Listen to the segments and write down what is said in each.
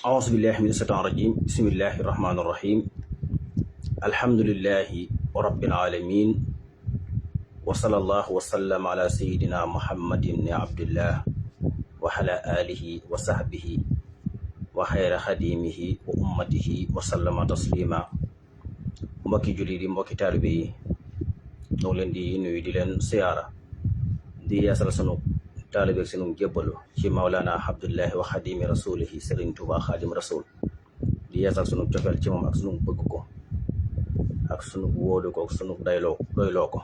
أعوذ بالله من الشيطان الرجيم بسم الله الرحمن الرحيم الحمد لله رب العالمين وصلى الله وسلم على سيدنا محمد بن عبد الله وعلى آله وصحبه وخير خديمه وأمته وسلم تسليما mbokki julli di mbokki taalibe yi ñoo leen di nuyu di leen siyaara di yeesal sunu taalibe ak sunu jébbalu ci Mawlana Abdullahi wa xadimi rasulihi Sëriñ Tuubaa xaadim rasul di yeesal sunu cofeel ci moom ak sunu bëgg ko ak sunu wóolu ko ak sunu doyloo ko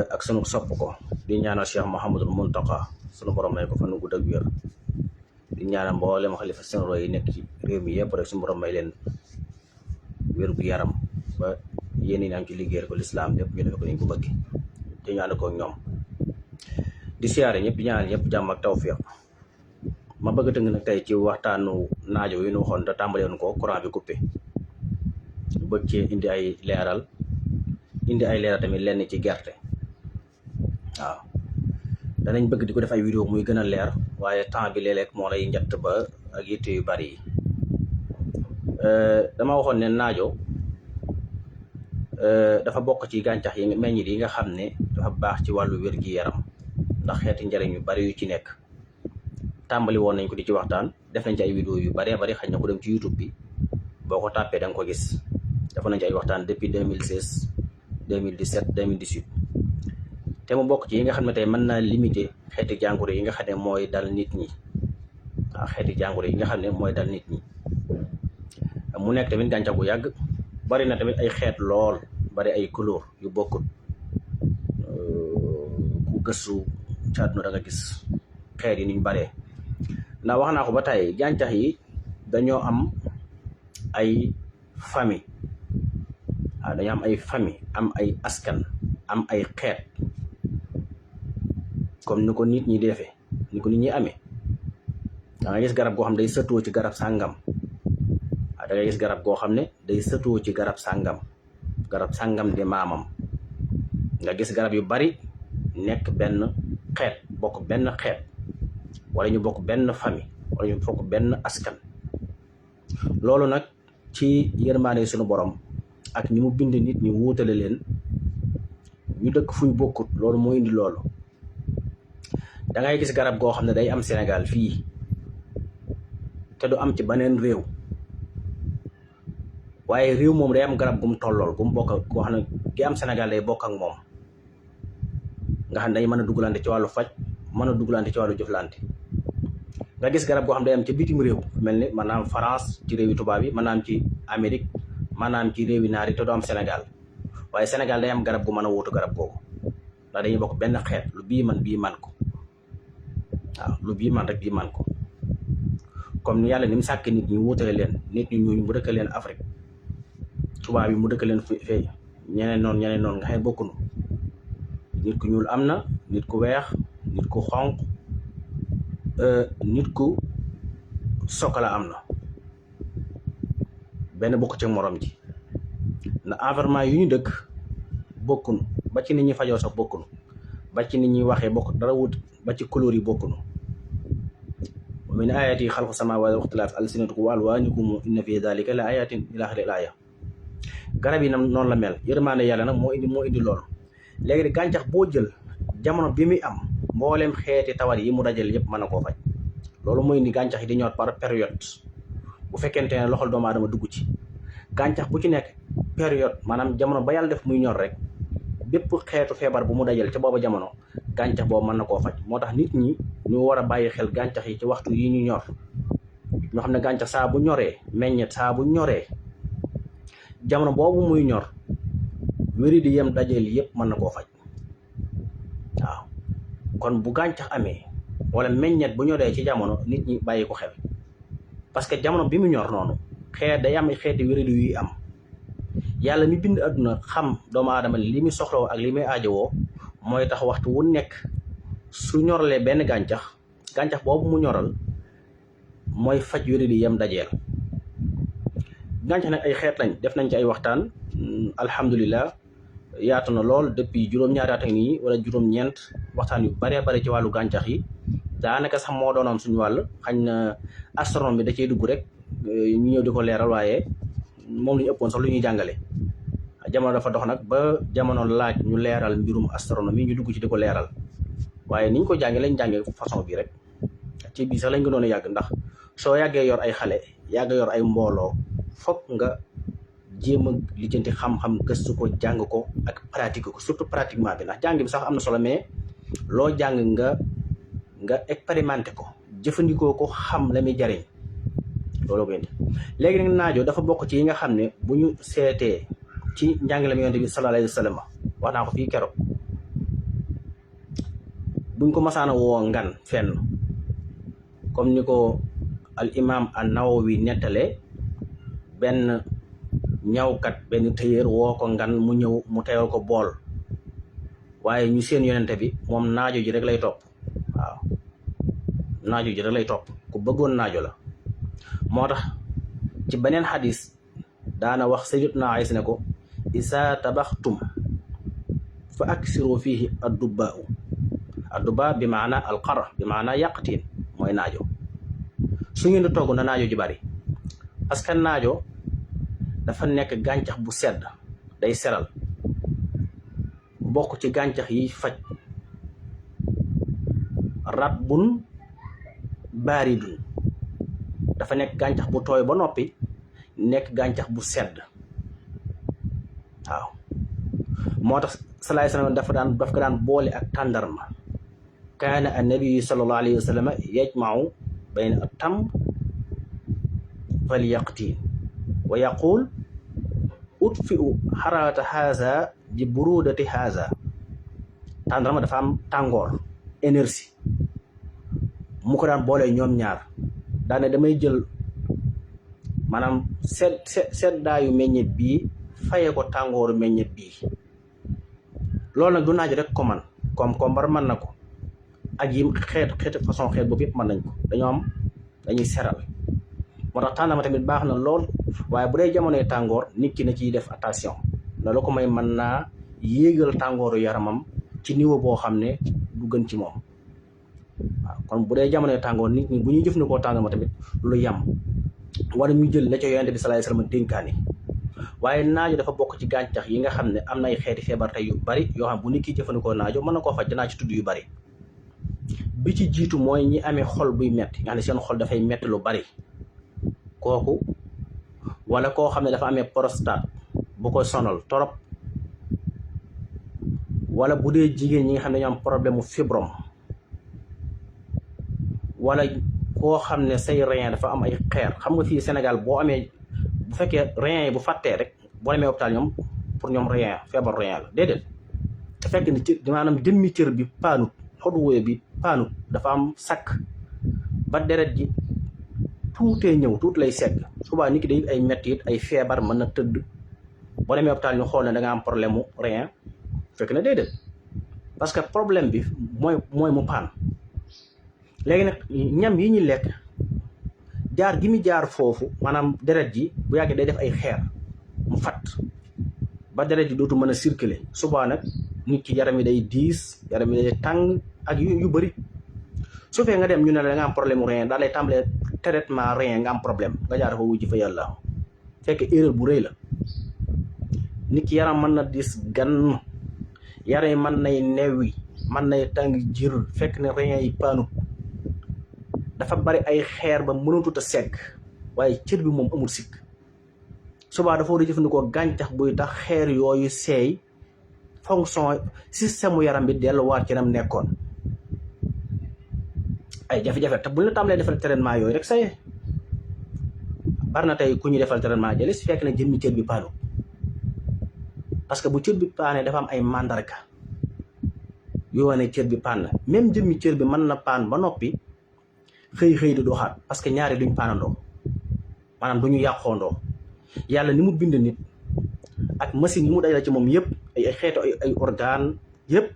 ak sunu sopp ko di ñaanal Cheikh Mouhamadul Muntaqa sunu borom may ko fan gudd ak wér di ñaanal mboolem xalifa seen roy yi nekk ci réew mi yëpp rek sunu borom may leen wér gu yaram ba yéen ñi am ci liggéeyal ko lislaam lépp ñu defe ko ñu ko bëgg te ñu ànd ko ñoom di siyaare ñëpp di ñaanal ñëpp jàmm ak tawfiq ma bëgg tënk nag tey ci waxtaanu naajo yi ñu waxoon te tàmbale woon ko courant bi coupé bëgg ci indi ay leeral tamit lenn ci gerte waaw danañ bëgg di ko def ay vidéo muy gën a leer waaye temps bi léeg-léeg moo lay njatt ba ak yitte yu bari yi dama waxoon ne naajo dafa bokk ci gàncax yi meññit yi nga xam ne dafa baax ci wàllu wér-gi-yaram ndax xeeti njariñ yu bari yu ci nekk tàmbali woon nañ ko di ci waxtaan def nañ ci ay vidéo yu baree bari xëy na ko dem ci YouTube bi boo ko tàppee da nga ko gis def nañ ci ay waxtaan depuis 2016 2017 2018 te mu bokk ci yi nga xam ne tey mën naa limiter xeeti jàngoro yi nga xam ne mooy dal nit ñi waaw xeeti jàngoro yi nga xam ne mooy dal nit ñi mu nekk tamit gàncax gu yàgg bari na tamit ay xeet lool bari ay couleur yu bokkut ku gëstu ci àdduna da nga gis xeet yi niñ baree ndax wax naa ko ba tey gàncax yi dañoo am ay famille waaw dañoo am ay famille am ay askan am ay xeet comme ni ko nit ñi di defee ni ko nit ñi amee da nga gis garab goo xam ne day sëtoo ci garab sàngam da ngay gis garab goo xam ne day sëtoo ci garab sàngam di maamam nga gis garab yu bari nekk benn xeet bokk benn xeet wala ñu bokk benn famille wala ñu bokk benn askan loolu nag ci yërmaande suñu borom ak ñi mu bind nit ñi wuutale leen ñu dëkk fuñ bokkut loolu moo indi loolu da ngay gis garab goo xam ne day am Sénégal fii te du am ci beneen réew waaye réew moom day am garab gu mu tollool gu mu bokk koo xam ne gi am Sénégal day bokk ak moom nga xam ne day mën a dugalante ci wàllu faj mën a dugalante ci wàllu jëflante nga gis garab goo xam ne day am ci bitim réew mel ni maanaam France ci réewi tubaab yi maanaam ci Amérique maanaam ci réewi naar yi te du am Sénégal waaye Sénégal day am garab gu mën a wuutu garab googu ndax dañuy bokk benn xeet lu bii man ko waaw lu bii man rek bii man ko comme ni yàlla ni mu sàkk nit ñi wuutale leen nit ñi ñuul mu dëkk leen Afrique tubaab yi mu dëkk leen fee ñeneen noonu nga xam ne bokkunu nit ku ñuul am na nit ku weex nit ku xonq nit ku sokola am na benn bokk ci morom ji na environnement yu ñu dëkk bokkunu ba ci nit ñi fajoo sax bokkunu ba ci nit ñi waxee bokk dara wut ba ci couleur yi bokkunu wa min ayati xalqu samaawaati wa ixtilaafi alsinatikum wa alwaanikum inna fi dalika la ayatin ila axiril aaya garab yi nam noonu la mel yërmaande yàlla nag moo indi loolu léegi de gàncax boo jël jamono bi muy am mboolem xeeti tawat yi mu dajal yëpp mën na koo faj loolu mooy indi gàncax yi di ñor par période bu fekkente ne loxol doomu aadama dugg ci gàncax bu ci nekk période maanaam jamono ba yàlla def muy ñor rek bépp xeetu feebar bu mu dajal ca booba jamono gàncax boobu mën na koo faj moo tax nit ñi ñu war a bàyyi xel gàncax yi ci waxtu yi ñu ñor ñoo xam ne gàncax saa bu ñoree meññet saa bu ñoree jamono boobu muy ñor wéri di yem dajeel yëpp mën na koo faj waaw kon bu gàncax amee wala meññet bu ñoree ci jamono nit ñi bàyyi ko xel parce que jamono bi mu ñor noonu xeet day am xeeti wéri di yuy am yàlla mi bind àdduna xam doomu aadama li muy soxlawoo ak li muy aajowoo mooy tax waxtu wu nekk su ñoralee benn gàncax boobu mu ñoral mooy faj wéri di yem dajeel gàncax nag ay xeet lañ def nañ ci ay waxtaan alhamdulilah yaatu na lool depuis juróom-ñaari at ak nii wala juróom-ñeent waxtaan yu baree bari ci wàllu gàncax yi daanaka sax moo doonoon suñu wàll. Xañ na astronome bi da cee dugg rek ñu ñëw di ko leeral, waaye moom lu ñu ëppoon sax lu ñuy jàngale. Jamono dafa dox nag ba jamono laaj ñu leeral mbirum astronomie, ñu dugg ci di ko leeral, waaye niñ ko jàngee lañ jàngee façon bi rek. ci bii sax lañ ko doon a yàgg, ndax soo yàggee yor ay xale yàgg yor ay mbooloo, fokk nga jéem a lijjanti xam-xam, gëstu ko, jàng ko ak pratique ko, surtout pratiquement bi, ndax jàng bi sax am na solo, mais loo jàng nga expérimenté ko, jëfandikoo ko, xam la muy jariñ, loolu ko indi. léegi nag naajo dafa bokk ci yi nga xam ne bu ñu seetee ci njàngaleem Yonent bi sallallahu alayhi wa sallam, wax naa ko fii keroog, buñ ko masaana woo ngan fenn, comme ni ko al imam an-Nawawi nettalee, benn ñawkat, benn tëyeer woo ko ngan mu ñëw mu teewal ko bool, waaye ñu seen yonente bi moom naajo ji rek lay topp. waaw naajo ji rek lay topp, ku bëggoon naajo la. moo tax ci beneen xadis daana wax sayyidatuna Aysa ne ko, isa tabaxtum fa aksiru fihi addubaa bi maana alqara, bi maana yàqtiin, mooy naajo. su ngeen di togg na naajo ji bari, parce que naajo dafa nekk gàncax bu sedd, day seral, bokk ci gàncax yi faj. ratbun baaridun, dafa nekk gàncax bu tooy ba noppi nekk gàncax bu sedd. waaw moo tax salaay salaam daf ko daan boole ak tàndarma. kaana annabiyu sallallahu alayhi wa sallam yajmau bayna at-tamr wal yaqtiin wa yaqul utfiu xaraata haza bi burudati haza. tàndarma dafa am tàngoor, énergie, mu ko daan boole ñoom ñaar. daane damay jël maanaam seddaayu meññet bii faye ko tàngooru meññet bii. loolu nag du naaj rek ko man, comme bar mën na ko, ak yi xeet façon xeet boobu yëpp mën nañ ko. dañuy seral. moo tax tàndarma tamit baax na lool, waaye bu dee jamonoy tàngoor nit ki na ciy def attention. na la ko may mën naa yéegal tàngooru yaramam ci niveau boo xam ne du gën ci moom. waaw kon bu dee jamonoy tàngoor nit ñi bu ñuy jëfandikoo tàndarma tamit lu yam, wala ñu jël la ca Yonent bi sallallahu alayhi wasallam dénkaani. waaye naajo dafa bokk ci gàncax yi nga xam ne am na ay xeeti feebar tey yu bari yoo xam bu nit ki jëfandikoo naajo mën na koo faj. danaa ci tudd yu bari. bi ci jiitu mooy ñi amee xol buy metti, nga xam ne seen xol dafay metti lu bari, kooku, wala koo xam ne dafa amee prostate bu ko sonal torop, wala bu dee jigéen ñi nga xam ne ñoo am problème mu fibrome, wala koo xam ne say rein dafa am ay xeer. xam nga fii Sénégal boo amee, bu fekkee rein yi bu fàttee rek boo demee hôpital ñoom pour ñoom rein feebar rein la, déedéet. te fekk ni ci maanaam jëmmi cër bi paanut, xoduwee bi paanut, dafa am sakk ba deret ji tuutee ñëw, tuut lay segg. subaa nit ki day ay mettit, ay feebar, mën na tëdd. boo demee hôpital ñu xool ne da nga am problème mu rein, fekk na déedéet, parce que problème bi mooy mu paan. léegi nag ñam yi ñuy lekk, jaar gi mu jaar foofu, maanaam deret ji bu yàggee day def ay xeer, mu fat ba deret ji dootu mën a circuler. subaa nag nit ki yaram yi day diis, yaram yi day tàng ak yu bëri. su fee nga dem ñu ne la da nga am problème rein, daal lay tàmbalee traitement rein, nga am problème, nga jaar fa wujji fa yàlla. fekk erreur bu rëy la. nit ki yaram mën na diis gan, yaram yi mën nay newi, mën nay tàng jër, fekk ne rein yi paanut, dafa bari ay xeer ba mënatut a segg, waaye cër bi moom amul sikk. subaa dafa war a jëfandikoo gàncax buy tax xeer yooyu seey, fonction système mu yaram bi delluwaat ci nam nekkoon. ay jafe-jafe te buñ la tàmbalee defal traitement yooyu rek say bari na tey ku ñu defal traitement jëlis fekk na jëmmi cër bi paanu. parce que bu cër bi paanee dafa am ay mandarga yoo wane cër bi paan na. même jëmmi cër bi mën na paan ba noppi xëy di doxaat, parce que ñaari duñ paanandoo, maanaam du ñu yàqoondoo. yàlla ni mu bind nit ak machine yi mu dajale ci moom yëpp, ay xeetu ay organe yëpp,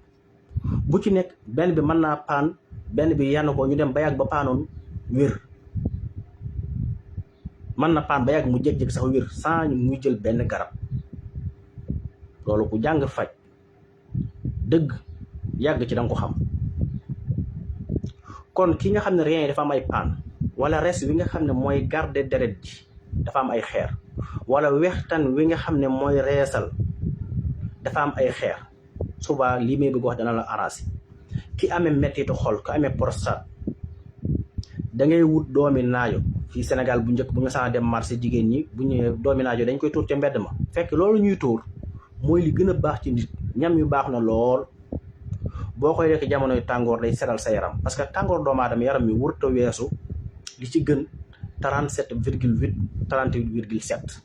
bu ci nekk benn bi mën naa paan, benn bi yenn ko ñu dem ba yàgg ba paanoon wér. mën na paan ba yàgg mu jékki-jékki sax wér sans muy jël benn garab. loolu ku jàng faj dëgg yàgg ci danga ko xam. kon ki nga xam ne rein yi dafa am ay paan wala res wi nga xam ne mooy garder deret ji dafa am ay xeer wala wextan wi nga xam ne mooy reesal dafa am ay xeer suba lii may bëgg wax dana la arrangé ki amee mettitu xol ki amee prostate da ngay wut doomi naajo fii Sénégal bu njëkk bu nga sax dem marché jigéen ñi bu ñëwee doomi naajo dañ koy tuur ca mbedd ma fekk loolu ñuy tuur mooy li gën a baax ci nit ñam yu baax na lool boo koy lekk jamonoy tàngoor day seral sa yaram parce que tàngoor doomu aadama yaram mi wërta weesu li ci gën 37,8 38,7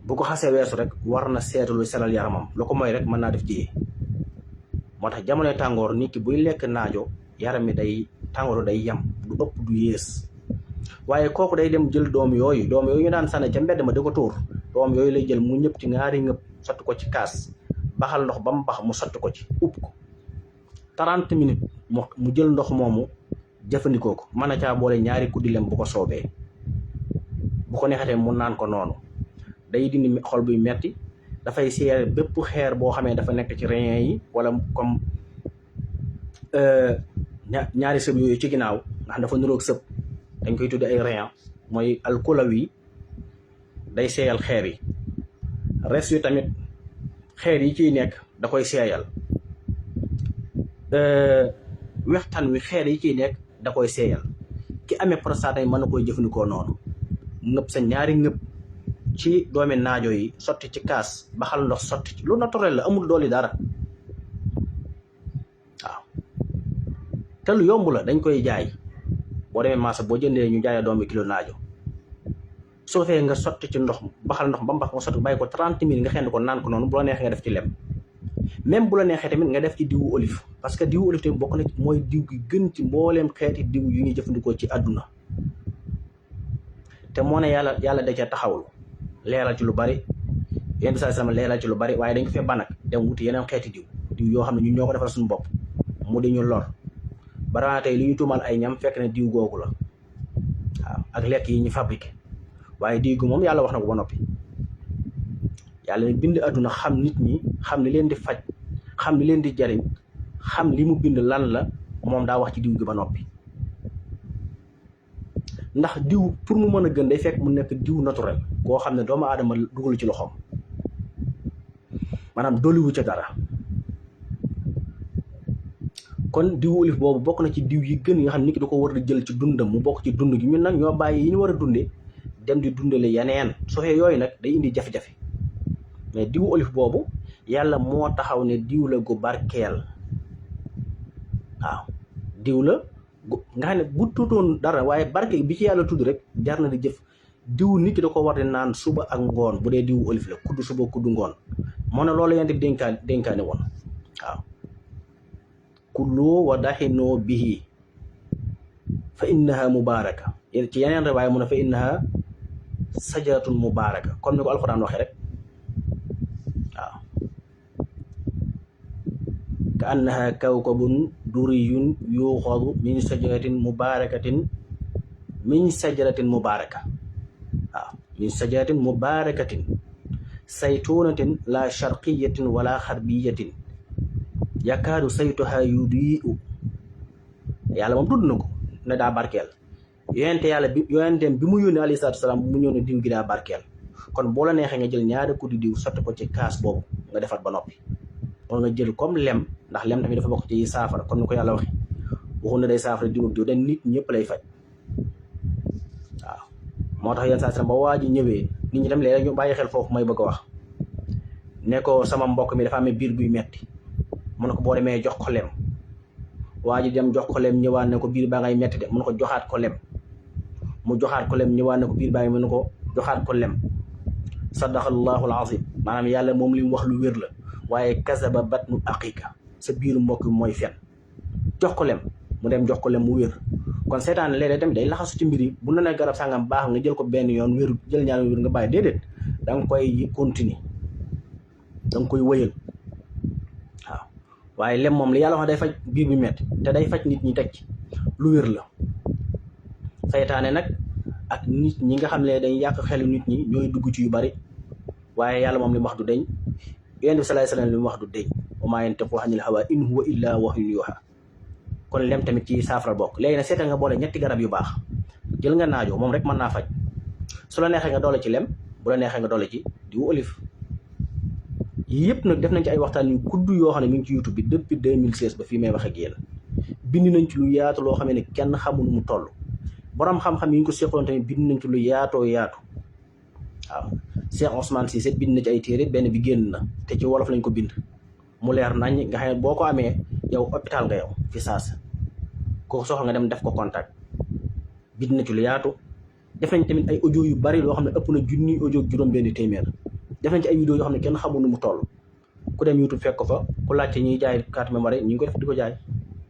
bu ko xasee weesu rek war na seetu lu seral yaramam lu ko mooy rek mën naa def jiyee moo tax jamonoy tàngoor nit ki buy lekk naajo yaram mi day tàngooru day yam du ëpp du yées waaye kooku day dem jël doom yooyu ñu daan sànni ca mbedd ma di ko tuur doom yooyu lay jël mu ñëpp ci ñaari ngëpp sotti ko ci kaas baxal ndox ba mu bax mu sotti ko ci upp ko 30 minutes mu jël ndox moomu jëfandikoo ko mën na caa boole ñaari kuddi lem bu ko soobee bu ko neexatee mu naan ko noonu day dindi xol buy metti dafay seere bépp xeer boo xamee dafa nekk ci rein yi wala comme ñaari sëb yooyu ci ginnaaw ndax dafa niroog sëb dañ koy tudde ay rein mooy alkulawi day seeyal xeer yi res yu tamit xeer yi ciy nekk da koy seeyal wextaan wi xeer yi ciy nekk da koy seeyal ki amee prostate yi mën na koy jëfandikoo noonu ngëpp sa ñaari ngëpp ci doomi naajo yi sotti ci kaas baxal ndox sotti ci lu naturel la amul dooli dara waaw te lu yomb la dañ koy jaay boo demee marché boo jëndee ñu jaayee doomi kilo naajo soo fee nga sotti ci ndox baxal ndox ba mbax nga sotti bàyyi ko 30 minutes nga xend ko naan ko noonu bu la neexee nga def ci lem même bu la neexee tamit nga def ci diwu olive parce que diwu olive tamit bokk na mooy diw gi gën ci mbooleem xeeti diw yu ñuy jëfandikoo ci àdduna te moo ne yàlla da ca taxawlu leeral ci lu bari yenn saa sama leeral ci lu bari waaye dañ ko fee banak dem wuti yeneen xeeti diw yoo xam ne ñun ñoo ko defal suñu bopp mu di ñu lor bara tey li ñu tuumal ay ñam fekk ne diw googu la waaw ak lekk yi ñu fabriqué waaye diw gi moom yàlla wax na ko ba noppi yàlla ne bind àdduna xam nit ñi xam li leen di faj xam li leen di jariñ xam li mu bind lan la moom daa wax ci diw gi ba noppi ndax diw pour mu mën a gën day fekk mu nekk diw naturel koo xam ne doomu aadama dugalu ci loxoom maanaam doliwu ca dara kon diwu olive boobu bokk na ci diw yi gën yi nga xam ne nit ki da ko war a jël ci dundam mu bokk ci dund gi ñun nag ñoo bàyyi yi ñu war a dunde dem di dundale yeneen su fee yooyu nag day indi jafe-jafe mais diwu olive boobu yàlla moo taxaw ne diw la gu barkeel waaw diw la nga xam ne bu tuddoon dara waaye barke bi ci yàlla tudd rek jar na di jëf diw nit ki da ko war di naan suba ak ngoon bu dee diwu olive la kudd suba kudd ngoon moo ne loolu yent bi dénkaane woon waaw kullu wa daxinoo bihi fa innaha mubaraka ci yeneen riwaaya mu ne fa innaha sajaratun mubaraka comme ni ko alxuraan waxee rek waaw ka annaha kawkabun duriyun yuxadu min sajaratin mubarakatin waaw min sajaratin mubarakatin saytunatin la sharqiyatin wala xarbiyatin yakaadu saytuha yudiu yàlla moom tudd na ko ne daa barkeel yonenteem bi mu yónnee alayhi salaatu salaam mu ñëw ne diw gi daa barkeel kon boo la neexee nga jël ñaari kuddi diw sotti ko ci kaas boobu nga defar ba noppi wala nga jël comme lem ndax lem tamit dafa bokk ci saafara comme ni ko yàlla waxe waxu na day saafara diw ak diw dañ nit ñëpp lay faj waaw moo tax yenn saa salaam ba waa ji ñëwee nit ñi tam léeg-léeg ñu bàyyi xel foofu may bëgg a wax ne ko sama mbokk mi dafa amee biir buy metti mu ne ko boo demee jox ko lem waa ji dem jox ko lem ñëwaat ne ko biir baa ngay metti de mu ne ko joxaat ko lem mu joxaat ko lem ñëwaat ne ko biir baa ngi mu ne ko joxaat ko lem sadaqallahu alazim maanaam yàlla moom li mu wax lu wér la waaye kasaba batnu aqiqa sa biiru mbokk mooy fen jox ko lem mu dem jox ko lem mu wér kon seetaan léeg-léeg tamit day laxasu ci mbir yi bu na ne garab sàngam baax nga jël ko benn yoon wér jël ñaar wér nga bàyyi déedéet da nga koy continuer da nga koy wëyal waaw waaye lem moom li yàlla wax day faj biir bi metti te day faj nit ñi teg ci lu wér la saytaane nag ak nit ñi nga xam ne dañ yàq xelu nit ñi ñooy dugg ci yu bari waaye yàlla moom li mu wax du deñ yonent bi sallallahu alayhi wasallam li mu wax du deñ wa maa yantiqu anil hawaa in huwa illaa wahyun yuuhaa kon lem tamit ci saafara bokk. léegi nag seetal nga boole ñetti garab yu baax, jël nga naajo moom rek mën naa faj, su la neexee nga doole ci lem, bu la neexee nga doole ci diwu olive. yii yëpp nag def nañ ci ay waxtaan yu gudd yoo xam ne mi ngi ci YouTube bi depuis 2016 ba fii may wax ak yéen. bind nañ ci lu yaatu loo xam ne kenn xamul mu toll. borom xam-xam yi ñu ko seqaloon tamit bind nañ ci lu yaatoo yaatu. waaw Cheikh Ousmane Cissé bind na ci ay téere, benn bi génn na te ci wolof lañ ko bind mu leer nañ nga xam ne boo ko amee yow hôpital nga yow fi saas ko soxla nga dem def ko contact. bind na ci lu yaatu. def nañ tamit ay audio yu bari loo xam ne ëpp na junni audio juróom-benn téeméer. def nañ ci ay vidéo yoo xam ne kenn xamul nu mu toll. ku dem YouTube fekk ko fa, ku laajte ñuy jaay carte mémoire ñu ngi ko def di ko jaay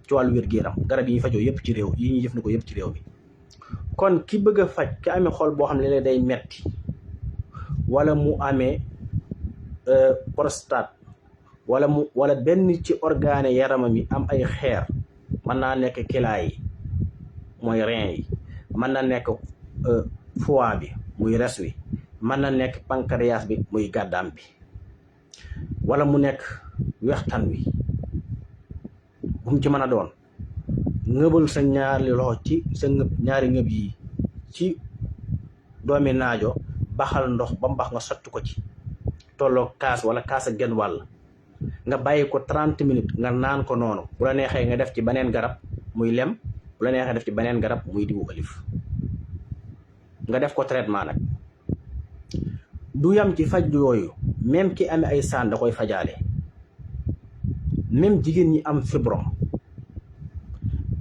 ci wàllu wér-gu-yaram. garab yi ñuy fajoo yëpp ci réew yi ñuy jëfandikoo yëpp ci réew mi. kon ki bëgg a faj ki amee xol boo xam ne léeg-léeg day metti wala mu amee prostate wala benn ci organe yaramam yi am ay xeer, mën naa nekk kilaa yi mooy rein yi, mën na nekk foie bi muy res wi, mën na nekk pancréas bi muy gàddaam bi, wala mu nekk wextan wi, bu mu ci mën a doon. ngëbal sa ñaari loxo ci sa ñaari ngëb yi ci doomi naajo, baxal ndox ba mbax nga sotti ko ci tolloo kaas wala kaas ak genn wàll, nga bàyyi ko 30 minutes nga naan ko noonu. bu la neexee nga def ci beneen garab muy lem, bu la neexee def ci beneen garab muy diwu olive, nga def ko traitement nag. du yam ci faj yooyu, même ki amee ay saan da koy fajaale, même jigéen ñi am fibrome,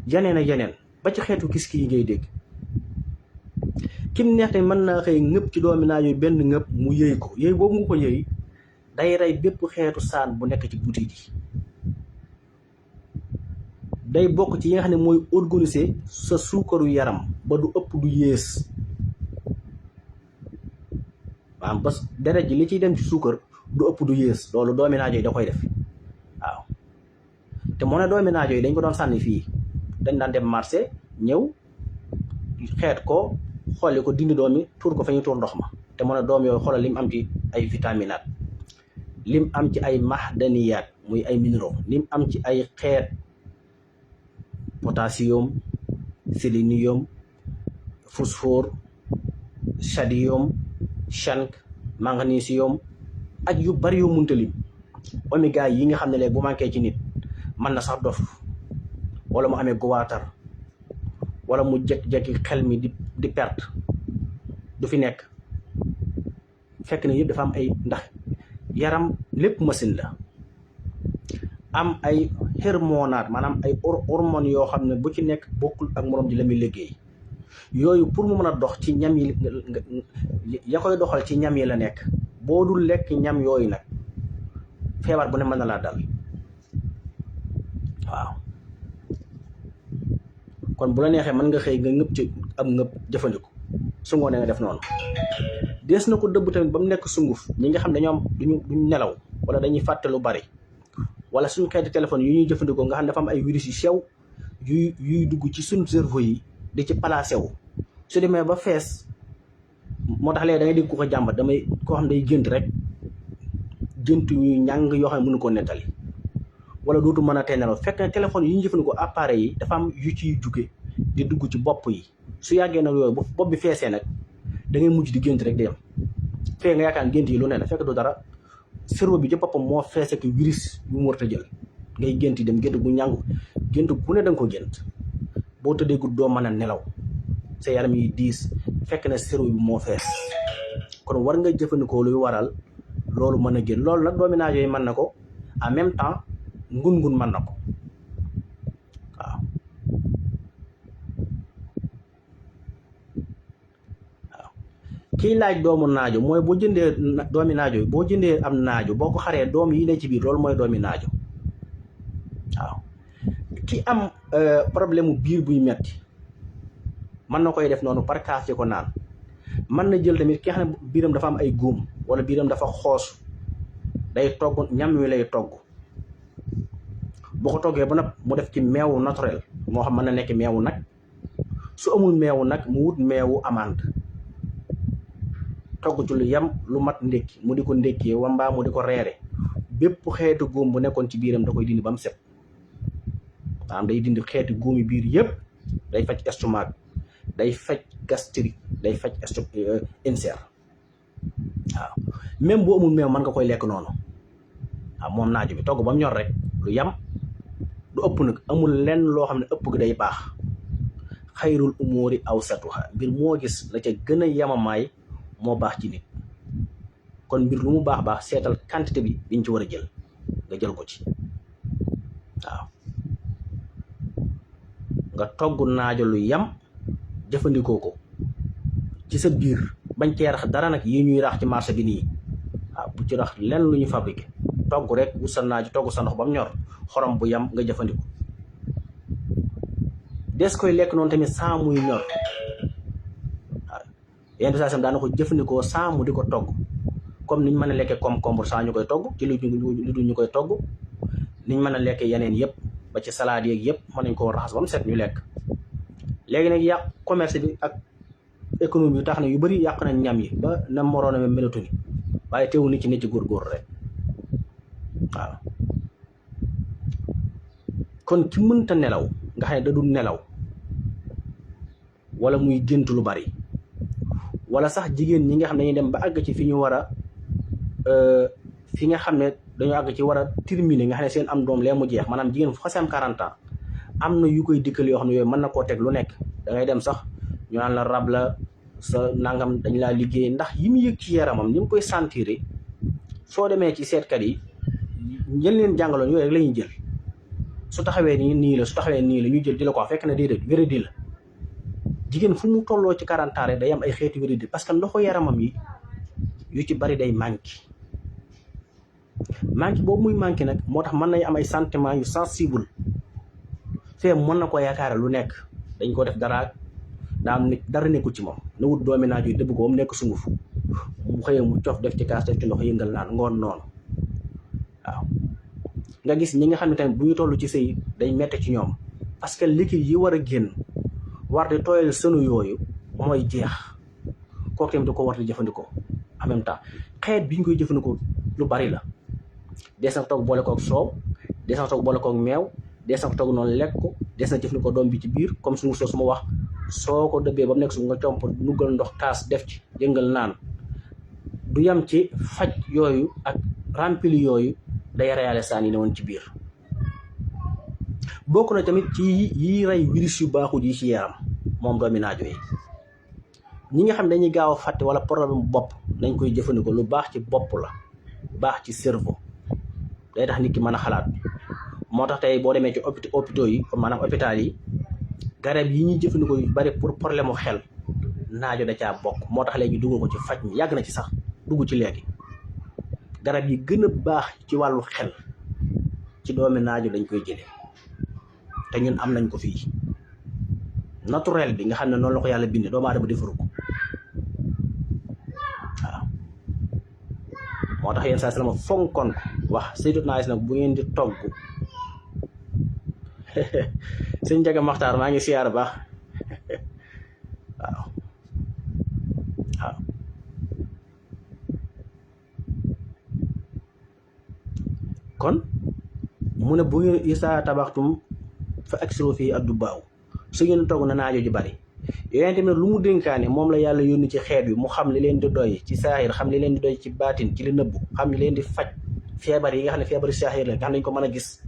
yeneen ak yeneen ba ci xeetu kiski yi ngay dégg. kim neex tamit mën naa xëy ngëpp ci doomi naajo benn ngëpp mu yëy ko, yëy boobu nga ko yëy day rey bépp xeetu saan bu nekk ci butit yi. day bokk ci yi nga xam ne mooy organiser sa suukaru yaram ba du ëpp du yées. waaw bas deret ji li ciy dem ci suukar du ëpp du yées, loolu doomi naajo yi da koy def. waaw te moo ne doomi naajo yi dañ ko doon sànni fii, dañ daan dem marché ñëw xeet ko xooli ko dindi doom yi tuur ko fa ñu tuur ndox ma. te mu ne doom yooyu xoolal lim am ci ay vitaminaat, lim am ci ay mahdaniyaat muy ay minéraux, lim am ci ay xeet potassium, sélénium, phosphore, sodium, zinc, magnésium ak yu bari yu munta lim. oméga yi nga xam ne léegi bu manqué ci nit mën na sax dof, wala mu amee guwaatar, wala mu jekki-jekki xel mi di perte, du fi nekk. fekk na yëpp dafa am ay, ndax yaram lépp machine la, am ay hormonaat maanaam ay hormones yoo xam ne bu ci nekk bokkul ak morom ji la muy liggéey. yooyu pour mu mën a dox ci ñam yi ya koy doxal ci ñam yi la nekk. boo dul lekk ñam yooyu nag feebar bu ne mën na laa dal. waaw kon bu la neexee mën nga xëy nga ngëpp ci am ngëpp jëfandiku, su ngoonee nga def noonu. des na ko dëbb tamit ba mu nekk sunguf. ñi nga xam ne ñoom duñ nelaw wala dañuy fàtte lu bari, wala suñu xeeti téléphone yu ñuy jëfandikoo nga xam ne dafa am ay virus yu sew yuy dugg ci suñu cerveau yi di ci placé wu. su demee ba fees, moo tax léegi da ngay dégg ku ko jàmbat, koo xam day gént rek, gént yu ñàng yoo xam ne mënu koo nettali, wala dootu mën a tey nelaw. fekk na téléphone yi ñu jëfandikoo appareil yi dafa am yu ciy jóge di dugg ci bopp yi. su yàggee nag yooyu bopp bi feesee nag da ngay mujj di gént rek di dem. fekk nga yaakaar gént yi lu ne la, fekk du dara. cerveau bi ci boppam moo fees ak virus yu mu war a jël. ngay gént yi dem gént gu ñàngu, gént bu ne da nga ko gént. boo tëddee guddi doo mën a nelaw, sa yaram yi diis, fekk na cerveau bi moo fees. kon war nga jëfandikoo luy waral loolu mën a génn. loolu nag doomi naajo yi mën na ko, en même temps ngun-ngun mën na ko. waaw kiy laaj doomu naajo mooy boo jëndee doomi naajo yi, boo jëndee am naajo boo ko xaree doom yi ne ci biir, loolu mooy doomi naajo. waaw ki am problème mu biir buy metti mën na koy def noonu par kaas ci ko naan. mën na jël tamit ki nga xam ne biiram dafa am ay góom wala biiram dafa xoos, day togg ñam wi lay togg. boo ko toggee ba nag mu def ci meewu naturel, moo xam mën na nekk meewu nag. su amul meewu nag mu wut meewu amande, togg ci lu yem lu mat ndékki mu di ko ndékkee wambaa mu di ko reere. bépp xeetu góom bu nekkoon ci biiram da koy dindi ba mu set. maanaam day dindi xeeti góomi biir yëpp, day faj estomac, day faj gastrique, day faj ulcère. waaw même boo amul meew mën nga koy lekk noonu. waaw moom naajo bi togg ba mu ñor rek lu yam, du ëpp nag, amul lenn loo xam ne ëpp gi day baax. xayrul umuri awsatuha, mbir moo gis la ca gën a yamamaay moo baax ci nit. kon mbir lu mu baax baax seetal quantité bi biñ ci war a jël nga jël ko ci. waaw nga togg naajo lu yam jëfandikoo ko ci sa biir, bañ cee rax dara nag yi ñuy rax ci marché bi nii. waaw bu ci rax lenn lu ñu fabriqué, togg rek wut sa naajo, togg sa ndox ba mu ñor, xorom bu yam nga jëfandikoo. des koy lekk noonu tamit saa muy ñor. waaw yenn saa daana ko jëfandikoo saa mu di ko togg, comme niñ mën a lekkee concombre saa ñu koy togg ci lu dul ñu koy togg, niñ mën a lekkee yeneen yëpp ba ci salade yeeg yëpp mën nañ koo raxas ba mu set ñu lekk. léegi nag yàq commerce bi ak économie bi tax na yu bëri yàq nañ ñam yi ba na moroon a melatu ni, waaye teewul nit ci góorgóor rek. waaw kon ki mënta nelaw nga xam ne da dul nelaw, wala muy gént lu bari, wala sax jigéen ñi nga xam ne dañuy dem ba àgg ci fi ñu war a fi nga xam ne dañoo àgg ci war a terminer, nga xam ne seen am doom lee mu jeex, maanaam jigéen fu xasee am 40 ans am na yu koy dikkal yoo xam ne yooyu mën na koo teg lu nekk. da ngay dem sax ñu naan la rab la, sa nangam dañ laa liggéey, ndax yi mu yëg ci yaramam ni mu koy sentir. soo demee ci seetkat yi jël leen jàngaloon yooyu rek la ñuy jël, su taxawee nii la, su taxawee nii la ñu jël di la ko fekk na déedéet wéradi la. jigéen fu mu tolloo ci 40 ans rek day am ay xeeti wéradi, parce que ndoxu yaramam yi yu ci bari day manqué boobu muy manqué nag moo tax mën nañ am ay sentiments yu sensible. fee mën na ko yaakaare lu nekk, dañ ko def dara dara nekkul ci moom, na wut doomi naaju yi dëbb ko mu nekk sunguf, mu xëyee mu cof def ci kaas, def ci ndox yëngal naan ngoon noonu. waaw nga gis ñi nga xam ne tamit bu ñu toll ci sëy day metti ci ñoom, parce que liquide yi war a génn war di tooyal sënu yooyu mooy jeex. kooku tamit da ko war di jëfandikoo en même temps. xeet bi ñu koy jëfandikoo lu bari la, des na toog boole koog soow, des na toog boole koog meew, des na ko toog noonu lekk ko, des na jëfandikoo doom bi ci biir comme su ma wax, soo ko dëbbee ba mu nekk su nga comp nuggal ndox kaas def ci yëngal naan. du yam ci faj yooyu ak rempli yooyu, day reyaale saan yi ne woon ci biir. bokk na tamit ci yi rey virus yu baaxul yi ci yaram moom doomi naajo yi. ñi nga xam dañuy gaaw a fàtte wala problème bopp nañ koy jëfandikoo, lu baax ci bopp la, baax ci cerveau, day tax nit ki mën a xalaat. moo tax tey boo demee ci hôpitaux yi, maanaam hôpital yi, garab yi ñuy jëfandikoo yu bari pour problème mu xel, naajo da caa bokk. moo tax léegi dugal ko ci faj mi, yàgg na ci sax dugg ci léegi. garab yi gën a baax ci wàllu xel ci doomi naajo dañ koy jëlee, te ñun am nañ ko fii naturel bi nga xam ne noonu la ko yàlla bindee, doomu aadama defaru ko. waaw moo tax yenn saa salama fonkoon ko wax Sayyidatuna Aysa nag bu ngeen di togg sëñ Njaga Maxtaar maa ngi siyaar baax. waaw waaw kon mu ne bu ngeen isaa tabaxtum fa aksiru fii addu baaw, su ngeen togg na naajo ji bari. yooyu tamit lu mu dénkaane moom la yàlla yónni ci xeet bi, mu xam li leen di doy ci saahir, xam li leen di doy ci baatin, ci li nëbbu, xam li leen di faj feebar yi nga xam ne feebar saahir la nga xam ne dañ ko mën a gis,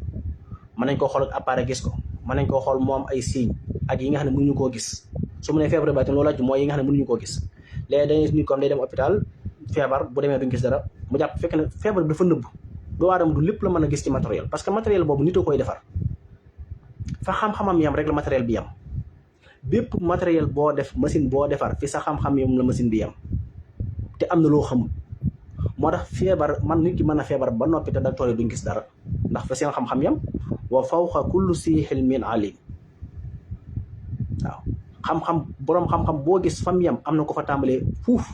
mën nañ koo xool ak appareil gis ko, mën nañ koo xool moom ay signe, ak yi nga xam ne mënuñu koo gis. su mu nee feebar baatin loolu mooy yi nga xam ne mënuñu koo gis. léegi dañuy nit comme day dem hôpital feebar, bu demee duñ gis dara, mu jàpp fekk ne feebar bi dafa nëbbu. doo aadama du lépp la mën a gis ci matériel, parce que matériel boobu nit a koy defar, fa xam-xamam yam rek la matériel bi yam. bépp matériel boo def, machine boo defar fi sa xam-xam yam la machine bi yam, te am na loo xamul. moo tax feebar man nit ki mën a feebar ba noppi te docteur yi duñ gis dara, ndax fa seen xam-xam yam. wa fawqa kulli si ilmin alim. waaw xam-xam boroom xam-xam boo gis fam yam am na ko fa tàmbalee fuuf,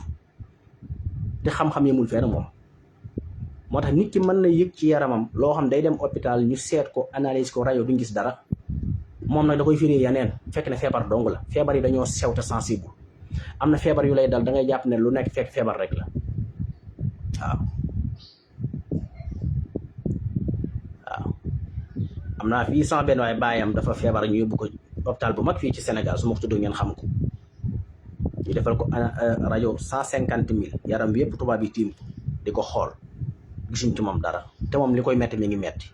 te xam-xam yamul fenn moom. moo tax nit ki mën na yëg ci yaramam loo xam day dem hôpital ñu seet ko, analyse ko, rajo duñ gis dara. moom nag da koy firi yeneen, fekk ne feebar dong la. feebar yi dañoo sew te sensible. am na feebar yu lay dal da ngay jàpp ne lu nekk fekk feebar rek la. waaw waaw am naa fii sama benn waaye baayam dafa feebar ñu yóbbu ko hôpital bu mag fii ci Sénégal su ma ko tudd ngeen xam ko ñu defal ko rajo 150 000 yaram bi yëpp tubaab yi tiim ko di ko xool gisuñ ci moom dara te moom li koy metti mi ngi metti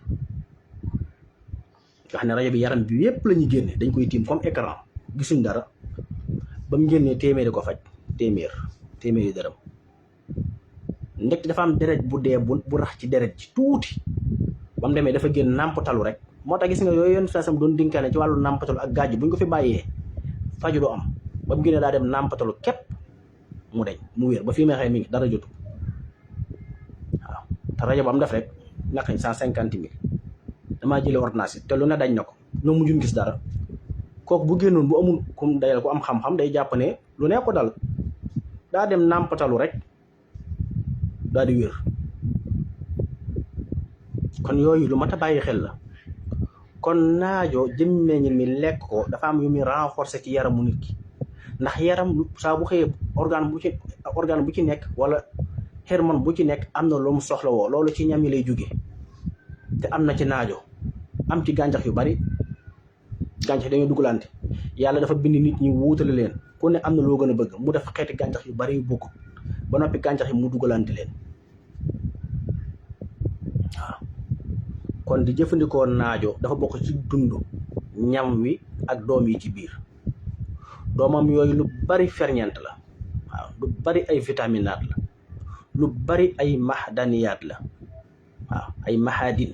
nga xam ne rajo bi yaram bi yëpp la ñuy génne dañ koy tiim comme écran gisuñ dara ba mu génnee téeméeri ko faj téeméeri dërëm ndekk dafa am deret bu dee bu rax ci deret ci tuuti ba mu demee dafa génn nàmpatalu rek moo tax gis nga yooyu yoon fasam doon dinkaane ci wàllu nàmpatalu ak gàjj bu ñu ko fi bàyyee faju du am ba mu génnee daa dem nàmpatalu képp mu deñ mu wér ba fii may xëy mi ngi dara jotu waaw te rajo ba am def rek naqañ 150 000 damaa jëlee ordonnance te lu ne dañ na ko ñoom mujjuñ gis dara kooku bu génnoon bu amul kum dayal ku am xam-xam day jàpp ne lu ne ko dal daa dem nàmpatalu rek daa di wér kon yooyu lu mat a bàyyi xel la kon naajo jëmmeñi mi lekk ko dafa am yu muy renforcer ci yaramu nit ki ndax yaram saa bu xëyee organe bu ci nekk wala hormone bu ci nekk am na lu mu soxla woo loolu ci ñam yi lay jóge te am na ci naajo am ci gàncax yu bari gàncax dañoo dugalante yàlla dafa bind nit ñi wuutale leen ku ne am na loo gën a bëgg mu def xeeti gàncax yu bari yu bokk ba noppi gàncax yi mu dugalante leen waaw kon di jëfandikoo naajo dafa bokk ci dund ñam wi ak doom yi ci biir doomam yooyu lu bari ferñeent la waaw lu bari ay vitaminaat la lu bari ay mahdaniyaat la waaw ay mahadin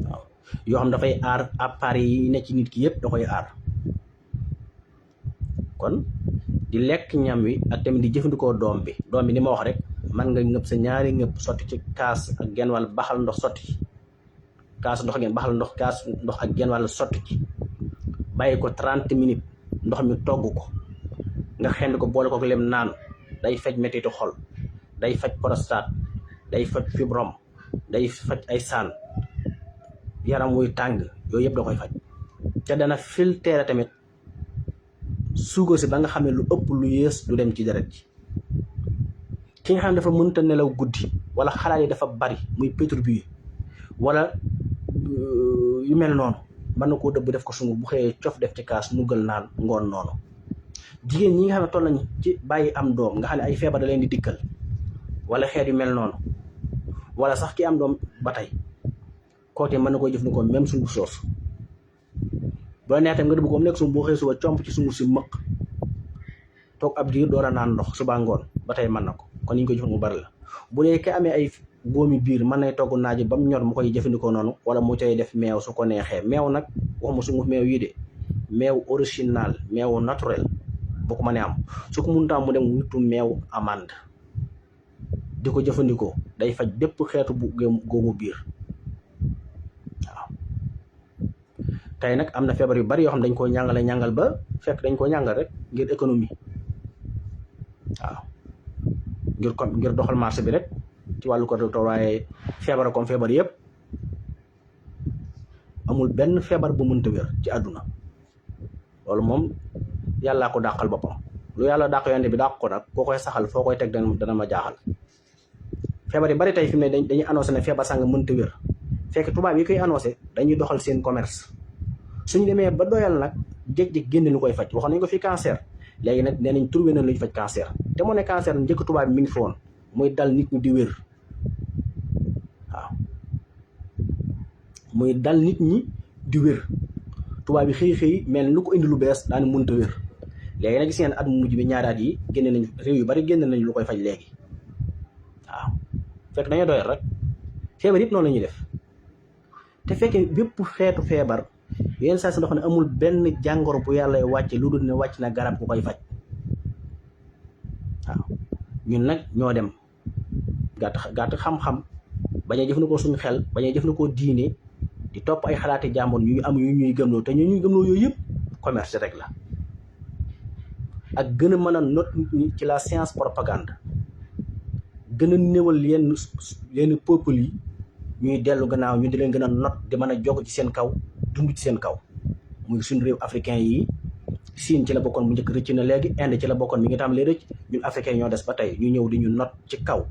waaw yoo xam dafay aar appareil yi ne ci nit ki yëpp da koy aar kon di lekk ñam wi ak tamit di jëfandikoo doom bi ni ma wax rek man nga ngëb sa ñaari ngëb sotti ci kaas ak genn wàll baxal ndox sotti ci kaas ndox ngeen baxal kaas ndox ak genn wàll sotti ci bàyyi ko 30 minutes ndox mi togg ko nga xend ko boole ko lem naan day faj mettitu xol day faj prostate day faj fibrome day faj ay saan yaram wuy tàng yooyu yëpp da koy faj te dana filtrer tamit suukar si ba nga xam ne lu ëpp lu yées du dem ci deret ji ki nga xam ne dafa mënta nelaw guddi wala xalaat yi dafa bari muy perturbé wala yu mel noonu mën na koo dëbb def ko sungu bu xëyee cof def ci kaas nuggal naan ngoon noonu jigéen ñi nga xam ne toll nañ ci bàyyi am doom nga xam ne ay feebar da leen di dikkal wala xeet yu mel noonu wala sax ki am doom ba tey koote mën na koy jëfandikoo même sungu soos boo neex tam nga dëbb ko am nekk sungu boo xëyee suba comp ci sungu si mëq toog ab diir door a naan ndox suba ngoon ba tey mën na ko kon ñu koy jëfandikoo mu bari la bu dee ka amee ay góomi biir mën nay togg naaji ba mu ñor mu koy jëfandikoo noonu wala mu cay def meew su ko neexee meew nag waxuma sunguf meew yi de meew original meew naturel boo ko mënee am su ko mënut am mu dem wutu meew amande di ko jëfandikoo day faj bépp xeetu bu góomu biir waaw tey nag am na feebar yu bari yoo xam dañ koo ñàngal ba fekk dañ koo ñàngal rek ngir économie waaw ngir doxal marché bi rek ci wàllu ko docteur waaye feebar comme feebar yëpp amul benn feebar bu mënta wér ci àdduna loolu moom yàllaa ko dàqal boppam lu yàlla dàq yonte bi dàq ko nag koo koy saxal foo koy teg dana ma jaaxal feebar yi bari tey fi mu ne dañuy annoncé ne feebar sàng mënta wér fekk tubaab yi koy annoncé dañuy doxal seen commerce suñu demee ba doyal nag jékki-jékki génne lu koy faj waxoon nañ ko fi cancer léegi nag nee nañ trouvé nañ lu ñu faj cancer te moo ne cancer njëkk tubaab bi mi ngi fi woon muy dal nit ñi di wér waaw muy dal nit ñi di wér tubaab bi xëy mel lu ko indi lu bees daani mënta wér léegi nag gis ngeen at mu mujj bi ñaari at yi génne nañ réew yu bari génne nañ lu koy faj léegi waaw fekk dañoo doyal rek feebar yëpp noonu la ñuy def te fekkee bépp xeetu feebar yenn saa si dafa ne amul benn jàngoro bu yàlla wàcce lu dul ne wàcc na garab ku koy faj waaw ñun nag ñoo dem gàtt xam-xam bañ a jëfandikoo suñu xel bañ a jëfandikoo diine di topp ay xalaati jàmbur ñuy am yu ñuy gëmloo te ñuy gëmloo yooyu yëpp commerce rek la ak gën a mën a not nit ñi ci la science propagande gën a néewal yenn peuple yi ñuy dellu gannaaw ñu di leen gën a not di mën a jog ci seen kaw dund ci seen kaw muy suñu réew africain yi Siin ci la bokkoon bu njëkk rëcc na léegi Inde ci la bokkoon mi ngi tam lee rëcc ñun africain ñoo des ba tey ñu ñëw di ñu not ci kaw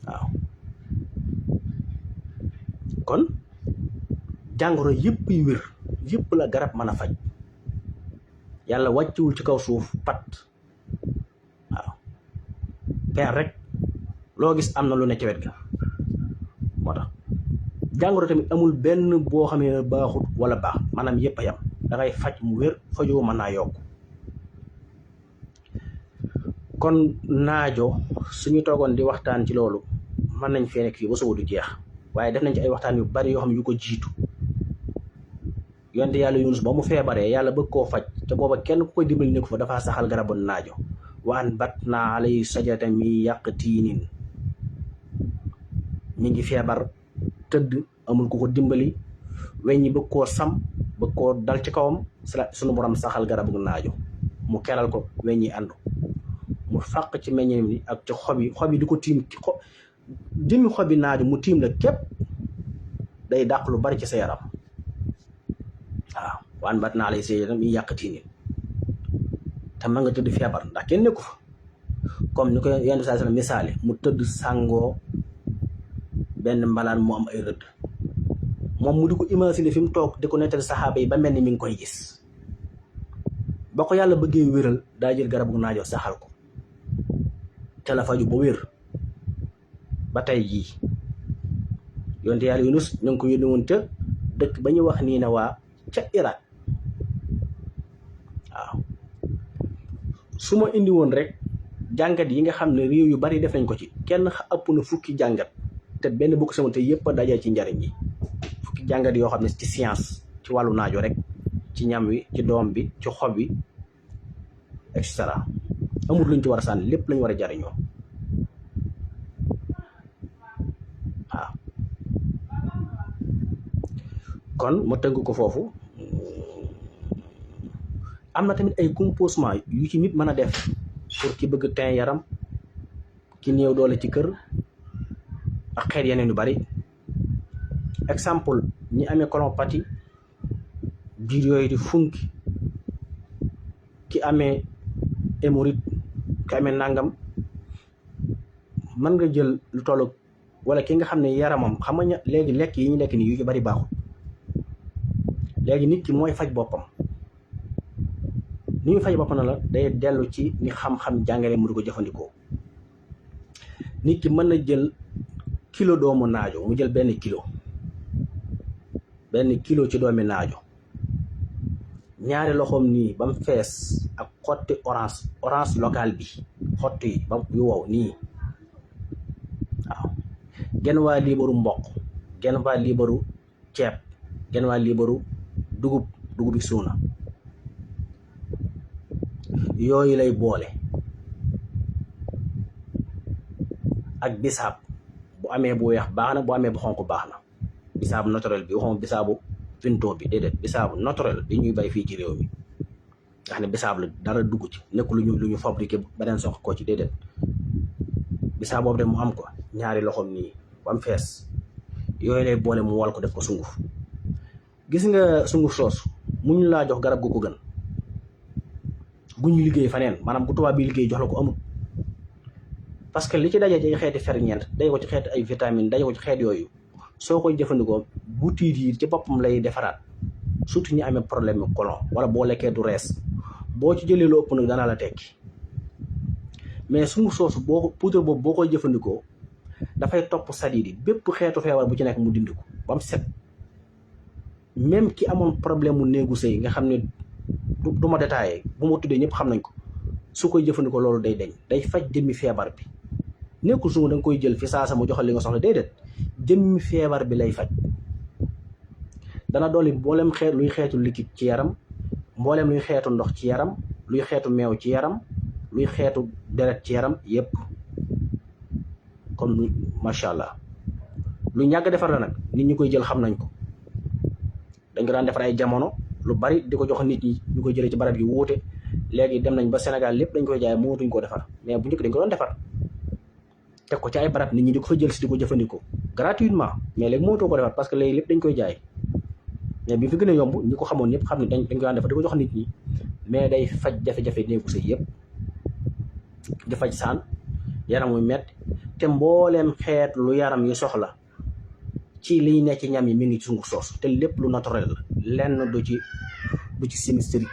waaw jàngoro yëpp yi wér yëpp la garab mën a faj yàlla wàcciwul ci kaw suuf pat waaw peer rek loo gis am na lu ne ci wet ga moo tax jàngoro tamit amul benn boo xam ne baaxut wala baax maanaam yëpp a yam da ngay faj mu wér fajoo mën naa yokk kon naajo suñu toogoon di waxtaan ci loolu mën nañ fee nekk fii ba suba du jeex waaye def nañ ci ay waxtaan yu bari yoo xam ne yu ko jiitu yonte yàlla Yunus ba mu feebaree yàlla bëgg koo faj te booba kenn ku koy dimbali ne ko fa dafaa saxal garabu naajo wa anbatnaa alayhi shajaratan min yaqtiinin mi ngi feebar tëdd amul ku ko dimbali weñ ñi bëgg koo sam bëgg koo dal ci kawam suñu borom saxal garabu naajo mu keral ko weñ ñi àndu mu fàq ci meññeem ni ak ci xob yi di ko tiim ci jëmmi xobi naajo mu tiim la képp day dàq lu bari ci sa yaram waaw waan bat naa lay séy mi yàqati ni te ma nga tëdd feebar ndax kenn nekku fa comme ni ko yenn saa misaali mu tëdd sàngoo benn mbalaan mu am ay rëdd moom mu di ko imaginer fi mu toog di ko nettali saxaaba yi ba mel ni mi ngi koy gis ba ko yàlla bëggee wéral daa jël garabu naajo saxal ko te la faju ba wér ba tey jii yonte yàlla Yunus ñu ngi ko yónni woon ca dëkk ba ñuy wax nii ne waa ca Irak waaw su ma indi woon rek jàngat yi nga xam ne réew yu bari def nañ ko ci kenn ëpp na fukki jàngat te benn bokk sama te yëpp a dajee ci njariñ yi fukki jàngat yoo xam ne ci science ci wàllu naajo rek ci ñam wi ci doom bi ci xob wi et cetera amul luñ ci war a sànni lépp lañ war a jariñoo waaw kon ma tënk ko foofu am na tamit ay composement yu ci nit mën a def pour ki bëgg teen yaram ki néew doole ci kër ak xeet yeneen yu bari exemple ñi amee colopathie biir yooyu di funki ki amee hémorroïde ki amee nangam mën nga jël lu toll wala ki nga xam ne yaramam xam nga léegi lekk yi ñu lekk nii yu ci bari baaxul léegi nit ki mooy faj boppam ni muy faj boppam na la day dellu ci ni xam-xam jàngale mu di ko jëfandikoo nit ki mën na jël kilo doomu naajo mu jël benn kilo ci doomi naajo ñaari loxoom nii ba mu fees ak xotti orange local bi xotti yi ba yu wow nii waaw genn waa liibaru mboq genn waa liibaru ceeb genn waa liibaru dugub bi suuna yooyu lay boole ak bisaab bu amee bu weex baax na bu amee bu xonq baax na bisaabu naturel bi waxuma bisaabu pinto bi déedéet bisaabu naturel bi ñuy bay fii ci réew mi nga xam ne bisaab la dara dugg ci nekk lu ñu fabriqué beneen sox ko ci déedéet bisaab boobu de mu am ko ñaari loxoom nii ba mu fees yooyu lay boole mu wal ko def ko sunguf gis nga sunguf soos mu ñu laa jox garab gu ko gën gu ñu liggéey faneen maanaam gu tubaab bi liggéey jox la ko amul parce que li ci dajee ci xeeti ferñeent daje ko ci xeeti ay vitamine daje ko ci xeet yooyu soo koy jëfandikoo butit yi ci boppam lay defaraat surtout ñi amee problème mu colon wala boo lekkee du rees boo ci jëlee lu ëpp nag dana la tekki mais sunguf soosu poudre boobu boo koy jëfandikoo dafay topp sadiid yi bépp xeetu feebar bu ci nekk mu dindi ko ba mu set même ki amoon problème mu néegu sëy nga xam ne du ma détaillé bu ma tuddee ñëpp xam nañ ko su koy jëfandikoo loolu day deñ day faj jëmmi feebar bi nekkul su da nga koy jël fi saasa mu joxal li nga soxla déedéet jëmmi feebar bi lay faj dana dolli mboolem xeet luy xeetu liquide ci yaram mboolem luy xeetu ndox ci yaram luy xeetu meew ci yaram luy xeetu deret ci yaram yépp comme macha allah lu ñàkk defar la nag nit ñi koy jël xam nañ ko dañ ko daan defar ay jamono lu bari di ko jox nit ñi ñu koy jëlee ci barab yi wuute léegi dem nañ ba Sénégal lépp dañ koy jaay mootuñ koo defar mais bu njëkk dañ ko doon defar teg ko ci ay barab nit ñi di ko fa jël si di ko jëfandikoo gratuitement mais léegi mootoo ko defar parce que léegi lépp dañ koy jaay mais bi fi gën a yomb ñi ko xamoon ñëpp xam ne dañ ko daan defar di ko jox nit ñi mais day faj jafe-jafe néegu sëy yëpp di faj saan yaram wu metti te mbooleem xeet lu yaram yi soxla ci liy nekk ci ñam yi mi ngi ci sunguf soosu te lépp lu naturel la lenn du ci chimisterie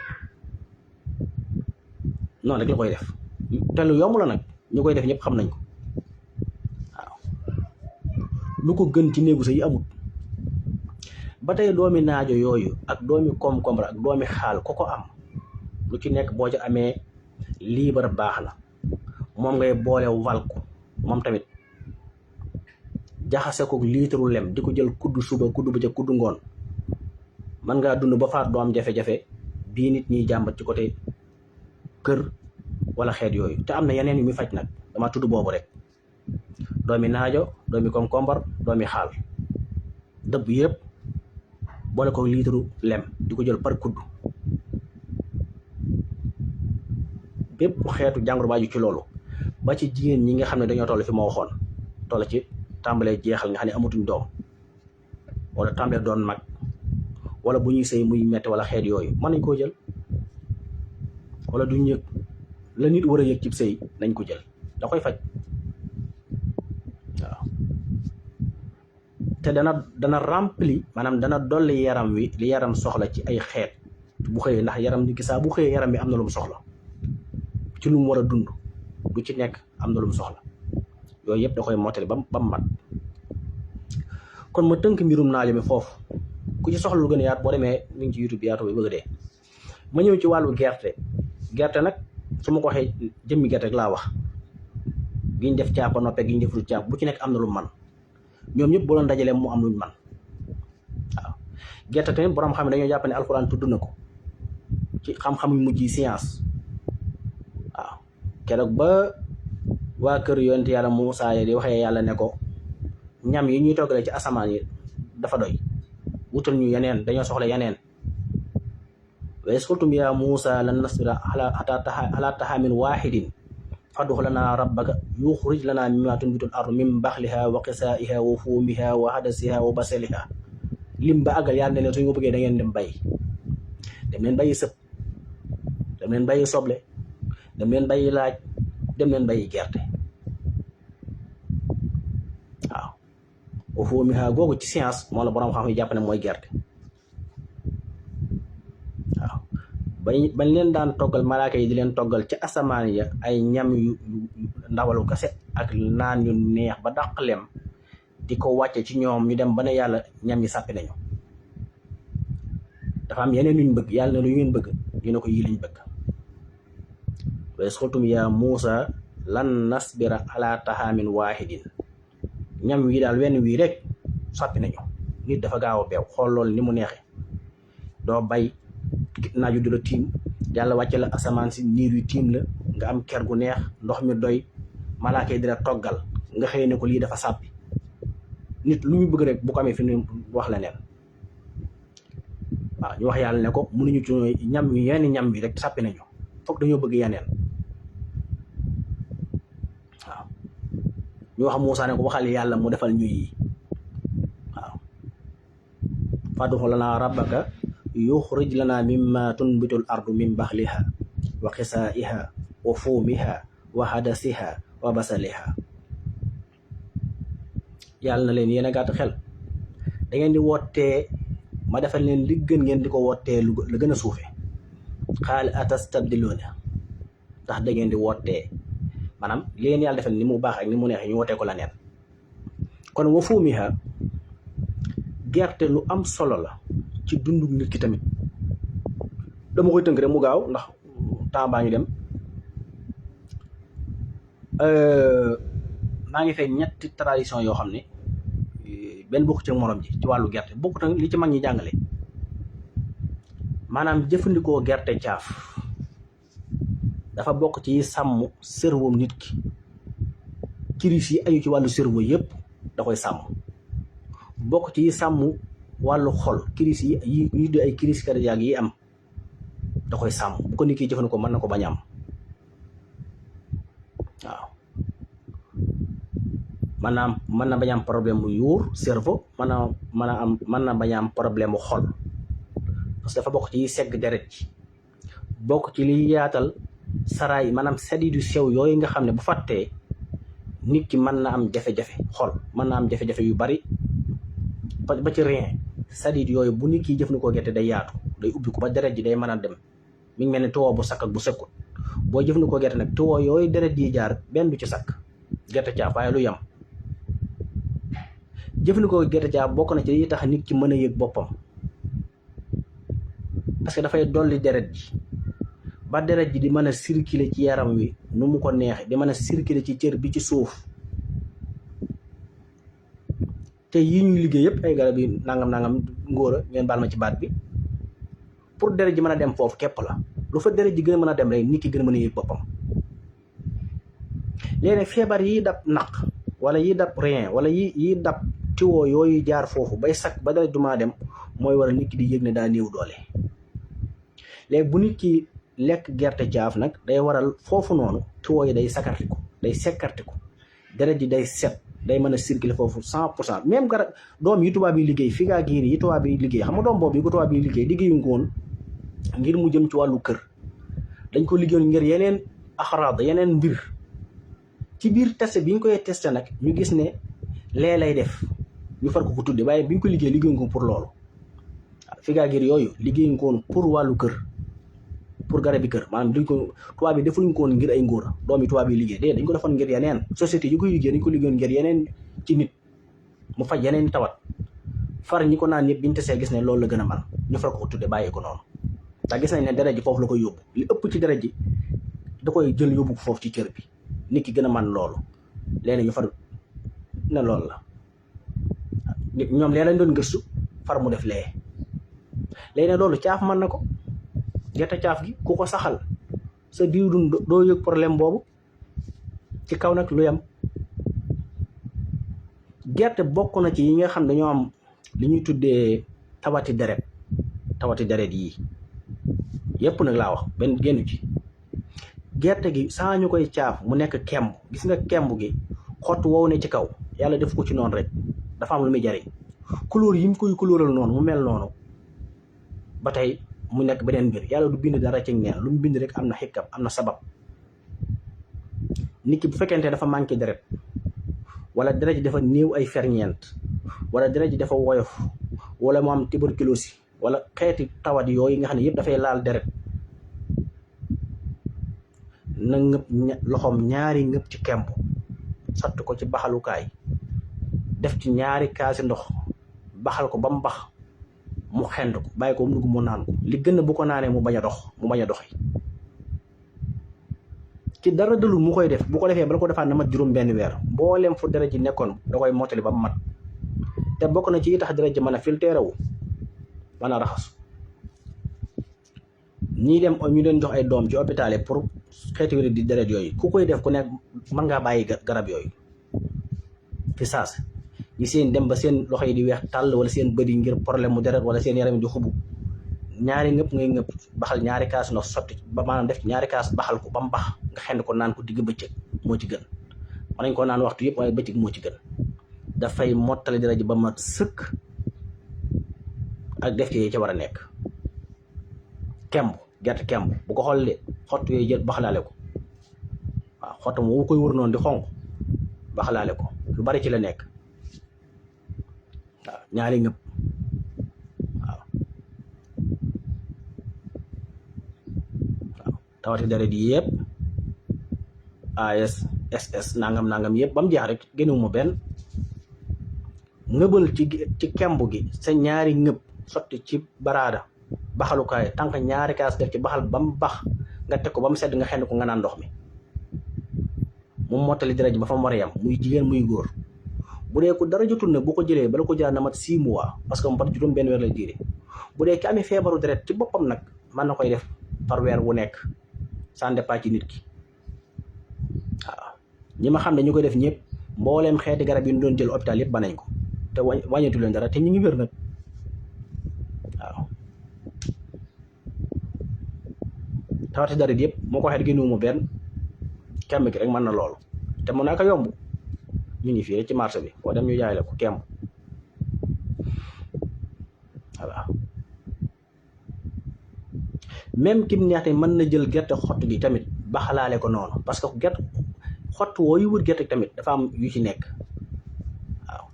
noonu rek la koy def te lu yomb la nag ñu koy def ñëpp xam nañ ko waaw lu ko gën ci néegu sa yi amut ba tey doomi naajo yooyu ak doomi concombre ak doomi xaal ko am lu ci nekk boo ci amee liibar baax na moom ngay boole wal ko moom tamit jaxase ko liitaru lem di ko jël kuddu suba kuddu bëccëg kuddu ngoon mën ngaa dund ba faat doo am jafe-jafe bii nit ñiy jàmbat ci côté kër wala xeet yooyu te am na yeneen yu muy faj nag dama tudd boobu rek doomi naajo doomi concombre doomi xaal dëbb yëpp boole ko liitaru lem di ko jël par kuddu bépp xeetu jàngoro baaju ci loolu ba ci jigéen ñi nga xam ne dañoo toll fi ma waxoon toll ci tàmbalee jeexal nga xam ne amatuñ doom wala tàmbalee doon mag wala bu ñuy sëy muy metti wala xeet yooyu mën nañ koo jël wala duñ yëg la nit war a yëg ci sëy nañ ko jël da koy faj waaw te dana rempli maanaam dana dolli yaram wi li yaram soxla ci ay xeet bu xëyee ndax yaram ni gisaa bu xëyee yaram bi am na lu mu soxla ci lu mu war a dund du ci nekk am na lu mu soxla yooyu yëpp da koy mottali ba mu mat kon ma tënk mbirum naajo mi foofu ku ci soxla lu gën a yaatu boo demee mi ngi ci YouTube bi yaatu bi bëgg a dee ma ñëw ci wàllu gerte nag su ma ko waxee jëmmi gerte rek laa wax giñ def caaf ba noppee giñ def lu caaf bu ci nekk am na lu man ñoom ñëpp bu doon dajalee mu am luñ man waaw gerte tamit borom xam ne dañoo jàpp ne alxuraan tudd na ko ci xam-xam yu mujj yi science waaw keroog ba waa kër yonent yàlla Muusaa yi di waxee yàlla ne ko ñam yi ñuy toggalee ci asamaan yi dafa doy wutal ñu yeneen dañoo soxla yeneen wa iz qultum yaa Muusaa lan nasbira alaa ta'aamin waahidin fad'u lanaa rabbaka yuxrij lanaa mimmaa tunbitul ardu min baxlihaa wa qisaa'ihaa wa fuumihaa wa hadasihaa wa basalihaa lim ba àggal yàlla ne leen suñu ko bëggee da ngeen dem bay dem leen bayi sëb dem leen bayi soble dem leen bayi laaj dem leen bayi gerte waaw wa fuumihaa googu ci science moo la borom xam yi jàpp ne mooy gerte waaw bañ leen daan toggal malaaka yi di leen toggal ci asamaan ya ay ñam yu ndawalu kase ak naan yu neex ba dàq lem di ko wàcce ci ñoom ñu dem ba ne yàlla ñam yi sàppi nañu dafa am yeneen yuñ bëgg yàlla ne lu ngeen bëgg ñu ne ko yii lañ bëgg wa iz qultum yaa Muusaa lan nasbira ala ta'aamin waahidin ñam wii daal wenn wii rek sàppi nañu nit dafa gaaw a beew xool loolu ni mu neexee doo bay naaju du la tiim yàlla wàcce la asamaan si niir yu tiim la nga am ker gu neex ndox mi doy malaaka yi di la toggal nga xëy ne ko lii dafa sàppi nit lu ñu bëgg rek bu ko amee fi mu wax la neen waaw ñu wax yàlla ne ko mënuñu ci ñam wi yeneen ñam wi rek sàppi nañu foog dañoo bëgg yeneen waaw ñu wax Muusaa ne ko waxal yàlla mu defal ñu yi waaw fad'u lanaa rabbaka yuxrij lanaa mimmaa tunbitul ardu min baxlihaa wa qisaa'ihaa wa fuumihaa wa hadasihaa wa basalihaa yàlla na leen yéen a gàtt xel da ngeen di wootee ma defal leen li gën ngeen di ko wootee lu gën a suufe qaala atastabdiluuna ndax da ngeen di wootee maanaam li leen yàlla defal ni mu baax ak ni mu neexee ñu wootee ko la neen kon wa fuumihaa gerte lu am solo la ci dundu nit ki tamit dama koy tënk rek mu gaaw ndax temps baa ngi dem maa ngi fay ñetti tradition yoo xam ne benn bokk ci morom ji ci wàllu gerte bokkut ak li ci mag ñi jàngale maanaam jëfandikoo gerte caaf dafa bokk ci sàmm cerveau nit ki kiris yi aju ci wàllu cerveau yëpp da koy sàmm bokk ci sàmm wàllu xol kiris yi di ay kiris cardiaque yi am da koy sàmm bu ko nit ki jëfandikoo mën na ko bañ am waaw mën na bañ am problème mu yuur cerveau mën na bañ am problème mu xol parce que dafa bokk ci segg deret ji bokk ci liy yaatal saraay maanaam sadi du sew yooyu nga xam ne bu fàttee nit ki mën na am jafe-jafe xol mën na am jafe-jafe yu bari ba ci rien c'est-à-dire yooyu bu nit ki jëfandikoo gerte day yaatu day ubbi ko ba deret ji day mën a dem mi ngi mel ni tuwo bu sakk ak bu sëkkut boo jëfandikoo gerte nag tuwo yooyu deret yi jaar benn du ci sakk gerte caaf waaye lu yam jëfandikoo gerte caaf bokk na ci yi tax nit ki mën a yëg boppam parce que dafay dolli deret ji ba deret ji di mën a circuler ci yaram wi nu mu ko neexe di mën a circuler ci cër bi ci suuf te yi ñuy liggéey yëpp ay garab yi nangam ngóora ngeen baal ma ci baat bi pour deret ji mën a dem foofu képp la lu fa deret ji gën a mën a dem rek nit ki gën a mën a yëg boppam léegi feebar yi dab naq wala yi dab rien wala yi dab tiwoo yooyu jaar foofu bay sakk ba deret du mën a dem mooy waral nit ki di yëg ne daa néew doole léegi bu nit ki lekk gerte caaf nag day waral foofu noonu tiwoo yi day sakartiku day sekkartiku deret ji day set day mën a circuler foofu 100% même garab doom yi tubaab yi liggéey figaa giir yi tubaab yi liggéey xam nga doom boobu yi ko tubaab yi liggéey liggéeyuñ ko woon ngir mu jëm ci wàllu kër dañ ko liggéeyoon ngir yeneen axaraad yeneen mbir ci biir test bi ñu koy testé nag ñu gis ne lee lay def ñu far ko tudde waaye bi ñu ko liggéeyuñ ko pour loolu figaa giir yooyu liggéeyuñ ko woon pour wàllu kër pour garab yi kër maanaam duñ ko tubaab yi defuñ ko woon ngir ay ngóora doom yi tubaab yi liggéey dañ ko defoon ngir yeneen société yi koy liggéey dañ ko liggéeyoon ngir yeneen ci nit mu faj yeneen tawat far ñi ko naan ñëpp biñu tesee gis ne loolu la gën a man ñu far ko tudde bàyyi ko noonu ndax gis nañ ne deret ji foofu la koy yóbbu li ëpp ci deret ji da koy jël yóbbu ko foofu ci cër bi nit ki gën a man loolu léegi ñu far ne loolu la ñoom lee lañ doon gëstu far mu def lee léegi ne loolu caaf mën na ko gerte caaf gi ku ko saxal sa diw dun doo yëg problème boobu ci kaw nag lu yam gerte bokk na ci yi nga xam dañoo am li ñuy tuddee tawati deret yii yépp nag laa wax benn génn ci gerte gi saa ñu koy caaf mu nekk kemb gis nga kemb gi xott wow ne ci kaw yàlla def ko ci noonu rek dafa am lu muy jariñ couleur yi mu koy couleural noonu mu mel noonu ba tey mu nekk beneen mbir yàlla du bind dara ci neen lu mu bind rek am na xikkam am na sabab nit ki bu fekkente dafa manqué deret wala deret ji dafa néew ay ferñeent wala deret ji dafa woyof wala mu am tuberculose wala xeeti tawat yooyu nga xam ne yëpp dafay laal deret na ngëp loxoom ñaari ngëp ci kemb sotti ko ci baxalukaay def ci ñaari kaasi ndox baxal ko ba mu bax mu xend ko bàyyi ko mu dugg mu naan ko li gën a bu ko naanee mu bañ a doxi ci dara dëlul mu koy def bu ko defee bala ko defaat na mat juróom benn weer mboolem fu deret ji nekkoon da koy mottali ba mu mat te bokk na ci yi tax deret ji mën a filtré wu mën a raxasu ñii dem ñu leen jox ay doom ci hôpital yi pour xeeti wér di deret yooyu ku koy def ku nekk mën ngaa bàyyi garab yooyu fi saas ñi seen dem ba seen loxo yi di weex tàll wala seen bët yi ngir problème mu deret wala seen yaram yi di xubu ñaari ngëpp ngay ngëpp baxal ñaari kaas ndox sotti ba maanaam def ci ñaari kaas baxal ko ba mu bax nga xend ko naan ko digg bëccëg moo ci gën mën nañ ko naan waxtu yëpp waaye bëccëg moo ci gën dafay mottali deret ji ba mat sëkk ak def ci ca war a nekk kemb gerte kemb bu ko xollee xott yooyu jël baxalaale ko waaw xottam woo koy wër noonu di xonq baxalaale ko lu bari ci la nekk waaw ñaari ngëpp waaw tawati deret yi yëpp AS SS nangam yëpp ba mu jeex rek génnewuma benn ngëbal ci kemb gi sa ñaari ngëpp sotti ci baraada baxalukaay tànk ñaari kaas def ci baxal ba mu bax nga teg ko ba mu sedd nga xenn ko nga naan ndox mi mu mottali deret ji ba fa mu war a yam muy jigéen muy góor bu dee ko dara jotul ne bu ko jëlee bala ko jëlaat na mat 6 mois parce que mu bat juróom benn weer la diire bu dee ki amee feebaru deret ci boppam nag mën na koy def par weer wu nekk ça dépend ci nit ki waaw ñi ma xam ne ñu koy def ñëpp mbooleem xeeti garab yi ñu doon jël hôpital yëpp ba nañ ko te wàññeetu leen dara te ñu ngi wér nag waaw tawati deret yëpp moo ko waxee génnuwuma benn kemb gi rek mën na loolu te mu naka yomb ñu ngi fii rek ci marché bi boo dem ñu jaay la ko kemb voilà même kim neex te mën na jël gerte xott gi tamit baxalaale ko noonu parce que gerte xott woo yu wër gerte tamit dafa am yu ci nekk waaw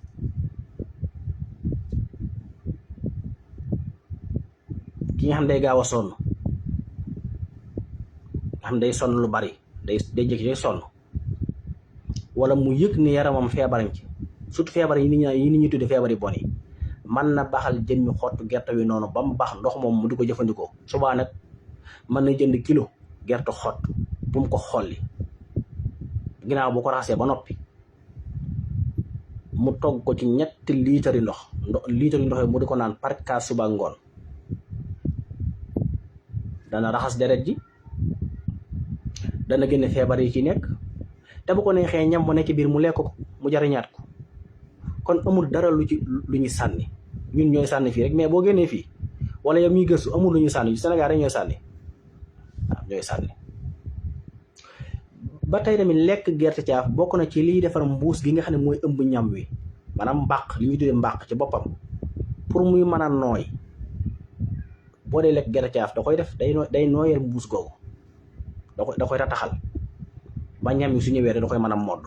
ki nga xam day gaaw a sonn nga xam day sonn lu bari day jékki sonn wala mu yëg ni yaramam feebaram ci surtout feebar yi nit ñi tudde feebar yi bon yi mën na baxal jëmmi xottu gerte wi noonu ba mu baax ndox moom mu di ko jëfandikoo subaa nag mën na jënd kilo gerte xott bu mu ko xolli ginnaaw bu ko raxasee ba noppi mu togg ko ci 3 liitari ndox liitari ndox yi mu di ko naan par kaas suba ngoon dana raxas deret ji dana génne feebar yi ci nekk te bu ko neexee ñam bu nekk ci biir mu lekk ko mu jariñaat ko kon amul dara lu ñu sànni ñun ñooy sànni fii rek mais boo génnee fii wala yow miy gëstu amul lu ñu sànni Sénégal rek ñooy sànni waaw ñooy sànni. ba tey tamit lekk gerte caaf bokk na ci liy defar mbuus gi nga xam ne mooy ëmb ñam wi maanaam mbàq li ñuy tuddee mbàq ci boppam pour muy mën a nooy boo dee lekk gerte caaf da koy def day nooyal mbuus googu da koy rataxal ba ñam yi su ñëwee rek da koy mën a modd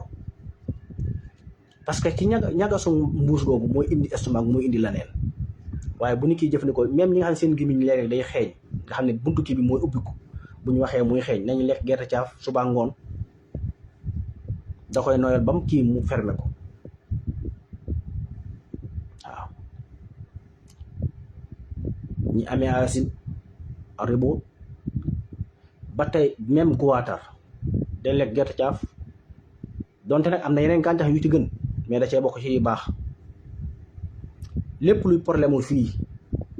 parce que ci ñagasu mbuus googu mooy indi estomac mooy indi leneen waaye bu nit ki jëfandikoo même ñi nga xam ne seen gémmiñ léeg-léeg day xeeñ nga xam ne buntu kii bi mooy ubbiku bu ñu waxee muy xeeñ nañu lekk gerte caaf suba ngoon da koy nooyal ba mu kii mu fermer ko waaw ñi amee asine ribot ba tey même guwaatar day lekk gerte caaf donte nag am na yeneen gàncax yu ci gën mais da cee bokk ci baax lépp luy problème mu fii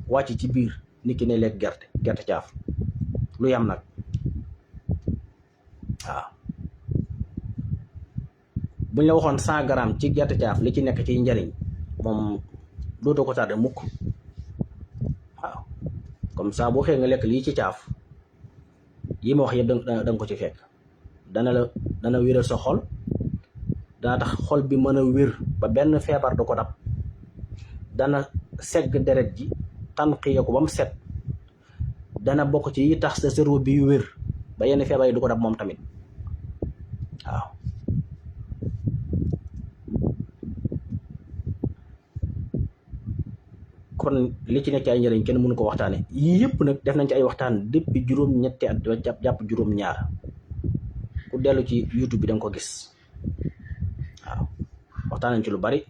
wàcc ci biir nit ki ne lekk gerte caaf lu yam nag waaw buñ la waxoon 100 grammes ci gerte caaf li ci nekk ci njariñ moom dootoo ko tardé mukk waaw comme ça boo xëy nga lekk lii ci caaf yi ma wax yëpp da nga ko ci fekk dana wéral sa xol dana tax xol bi mën a wér ba benn feebar du ko dab dana segg deret ji tànqiye ko ba mu set dana bokk ci yi tax sa cerveau bi wér ba yenn feebar yi du ko dab moom tamit waaw kon li ci nekk ci ay njëriñ kenn mënu ko waxtaane yii yëpp nag def nañ ci ay waxtaan depuis juróom-ñetti at jàpp juróom-ñaar ku dellu ci YouTube bi da nga ko gis waaw waxtaan nañ ci lu bari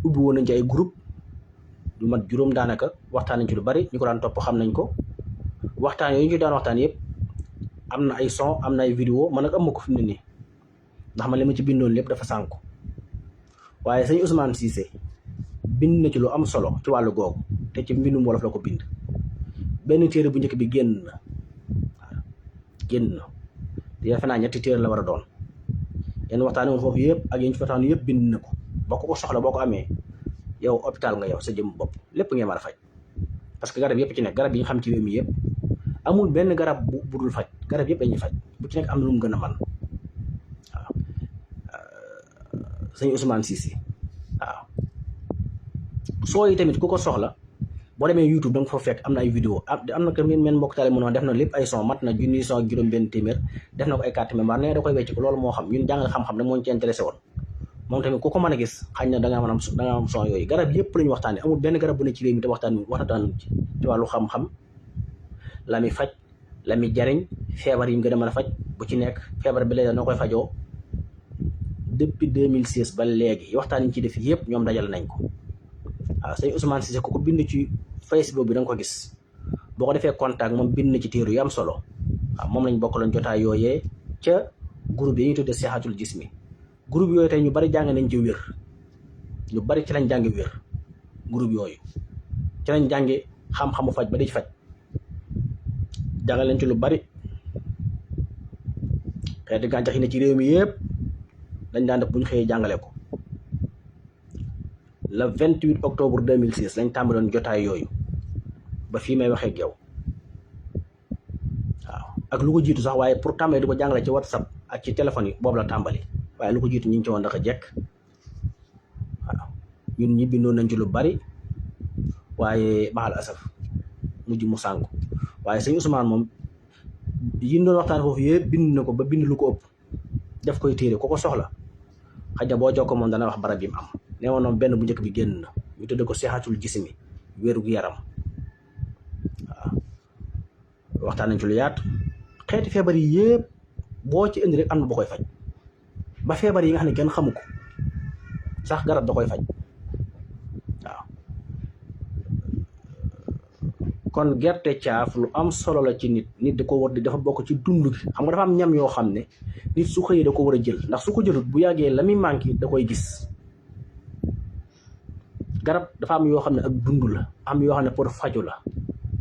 ubbi woon nañ ci ay groupe du mat juróom daanaka waxtaan nañ ci lu bari ñu ko daan topp xam nañ ko waxtaan yooyu ñu ci daan waxtaan yëpp am na ay son am na ay vidéo man nag am ma ko fi mu ne nii ndax man li ma ci bindoon lépp dafa sànku waaye sëñ Ousmane Cissé bind na ci lu am solo ci wàllu googu te ci mbindum wolof la ko bind benn téere bu njëkk bi génn na te defe naa 2 téere la war a doon yenn waxtaan woon foofu yëpp ak yéen ci waxtaan yëpp bind na ko boo ko soxla boo ko amee yow hôpital nga yow sa jëm bopp lépp ngeen mën a faj parce que garab yëpp ci nekk garab yi nga xam ci réew mi yëpp amul benn garab bu dul faj garab yëpp dañuy faj bu ci nekk am na lu mu gën a man waaw sëñ Ousmane Cissé waaw soo yi tamit ku ko soxla boo demee YouTube da nga fa fekk am na ay vidéo am na que men mbokk taale mu def na lépp ay son mat na 1 juróom-benn téeméer def na ko ay carte mémoire nee da koy wecc ko loolu moo xam ñun jàng xam-xam rek moo ñu ci intéressé woon moom tamit ku ko mën a gis xañ na da nga am son yooyu garab yëpp la ñu waxtaane amul benn garab bu ne ci réew mi te waxtaan ci wàllu xam-xam la mi faj la mi jariñ feebar yi mu gën a mën a faj bu ci nekk feebar bi la noo koy fajoo depuis 2016 ba léegi waxtaan yi ci def yëpp ñoom dajal nañ ko waaw sëñ Ousmane Cissé ku ko bind ci Facebook bi da nga ko gis boo ko defee contact moom bind na ci téere yu am solo waaw moom lañ bokkaloon jotaay yooyee ca groupe yi ñuy tuddee Seexatul Jismi groupe yooyu tey ñu bari jàng nañ ci wér ñu bari ci lañ jàngi wér groupe yooyu ci lañ jàngi xam-xamu faj ba di faj jàngal leen ci lu bari xeeti gàncax yi ne ci réew mi yëpp dañ daan def bu ñu xëyee jàngale ko le 28 octobre 2006 lañ tàmbaloon jotaay yooyu ba fii may waxee ak yow waaw ak lu ko jiitu sax waaye pour tàmbali di ko jàngale ci WhatsApp ak ci téléphone yi boobu la tàmbali waaye lu ko jiitu ñu ngi ci woon ndax jekk waaw ñun ñi bindoon nañ ci lu bari waaye maxal asaf mujj mu sànku waaye sëñ Ousmane moom yi ñu doon waxtaan foofu yëpp bind na ko ba bind lu ko ëpp def koy téere ku ko soxla xaj na boo jokkoo moom dana wax barab yi mu am nee woon noonu benn bu njëkk bi génn na ñu tudde ko Seexatul Jismi wéru yaram waaw waxtaan nañ ci lu yaatu xeeti feebar yi yëpp boo ci indi rek am na bu koy faj ba feebar yi nga xam ne kenn xamu ko sax garab da koy faj waaw. kon gerte caaf lu am solo la ci nit da ko war di dafa bokk ci dund gi. xam nga dafa am ñam yoo xam ne nit su xëyee da ko war a jël ndax su ko jëlut bu yàggee la muy manqué da koy gis. garab dafa am yoo xam ne ak dund la am yoo xam ne pour faju la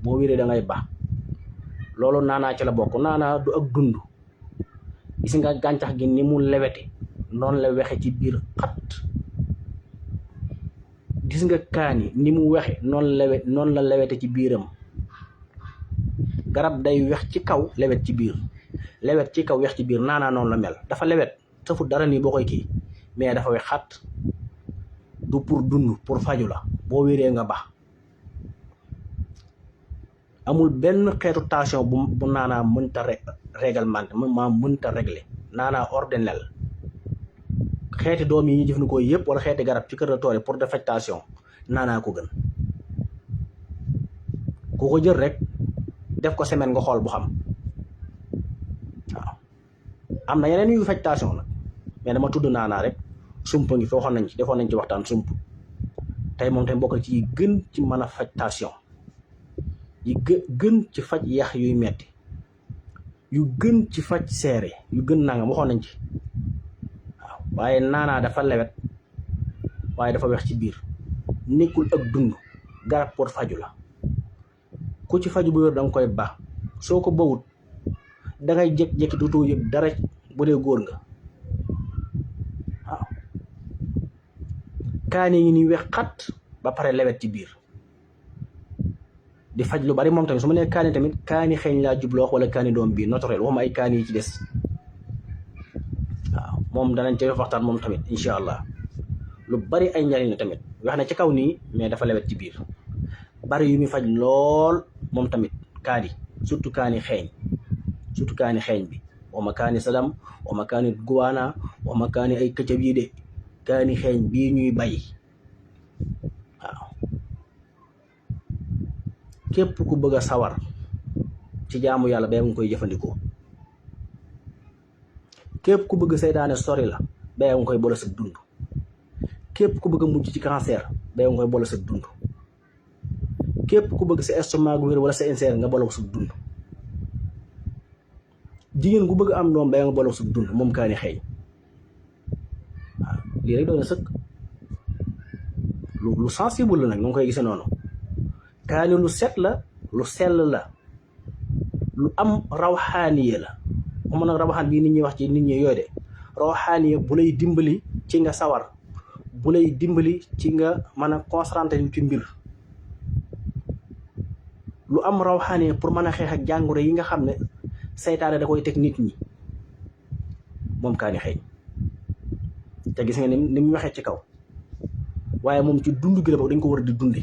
boo wéree da ngay baax loolu naanaa ci la bokk. naanaa du ak dund gis nga gàncax gi ni mu lewete noonu la wexe ci biir xat. gis nga kaani ni mu wexe noonu la lewete ci biiram. garab day wex ci kaw lewet ci biir lewet ci kaw wex ci biir naanaa noonu la mel dafa lewet safut dara nii boo koy kii mais dafa wex xat. du pour dund pour faju la boo wéree nga baax. amul benn xeetu tension bu naanaa mënta réglementé mënta régler naanaa ordonnel xeeti doom yi ñu jëfandikoo yëpp wala xeeti garab ci kër docteur pour de faj tension naanaa ko gën. ku ko jël rek def ko semaine nga xool bu xam waaw. am na yeneen yu faj tension nag mais dama tudd naanaa rek. sump ngi fi waxoon nañ ci defoon nañ ci waxtaan sump tey moom tamit bokk ci yi gën ci mën a faj tension yi gën ci faj yax yuy metti yu gën ci faj seere yu gën nangam waxoon nañ ci waaw. waaye naanaa dafa lewet waaye dafa wex ci biir nekkul ak dund garab pour faju la ku ci faju bu wér da nga koy baax soo ko bawut dangay jékki-jékki dootoo yëg dara bu dee góor nga. kaani ngi ni wex xat ba pare lewet ci biir di faj lu bari moom tamit su ma nee kaani tamit kaani xeeñ laa jubloo wala kaani doom bii naturel waxuma ay kaani yi ci des waaw. moom danañ ci def waxtaan moom tamit incha allah lu bari ay njariñ la tamit wax na ci kaw nii mais dafa lewet ci biir bari yu muy faj lool moom tamit kaani surtout kaani xeeñ bi waxuma kaani salam waxuma kaani guwaana waxuma kaani ay këccëb yi de kaani xeeñ bii ñuy bay waaw. képp ku bëgg a sawar ci jaamu yàlla ba nga koy jëfandikoo. képp ku bëgg seytaane sori la ba nga koy boole sa dund. képp ku bëgg a mucc ci cancer ba nga koy boole sa dund. képp ku bëgg sa estomac wér wala sa ulcère nga boole ko sa dund. jigéen ku bëgg am doom ba nga boole ko sa dund moom kaani xeeñ. lii rek doon na sëkk lu sensible la nag nu nga koy gisee noonu. kaani lu set la lu sell la lu am rawxaaniye la xam nag rawxaan bii nit ñi wax ci nit ñi yooyu de rawxaaniye bu lay dimbali ci nga sawar bu lay dimbali ci nga mën a concentré yu ci mbir lu am rawxaaniye pour mën a xeex ak jàngoro yi nga xam ne seytaane da koy teg nit ñi moom kaani xeeñ. te gis nga ni mu waxee ci kaw waaye moom ci dund gi la bokk dañ ko war a di dunde.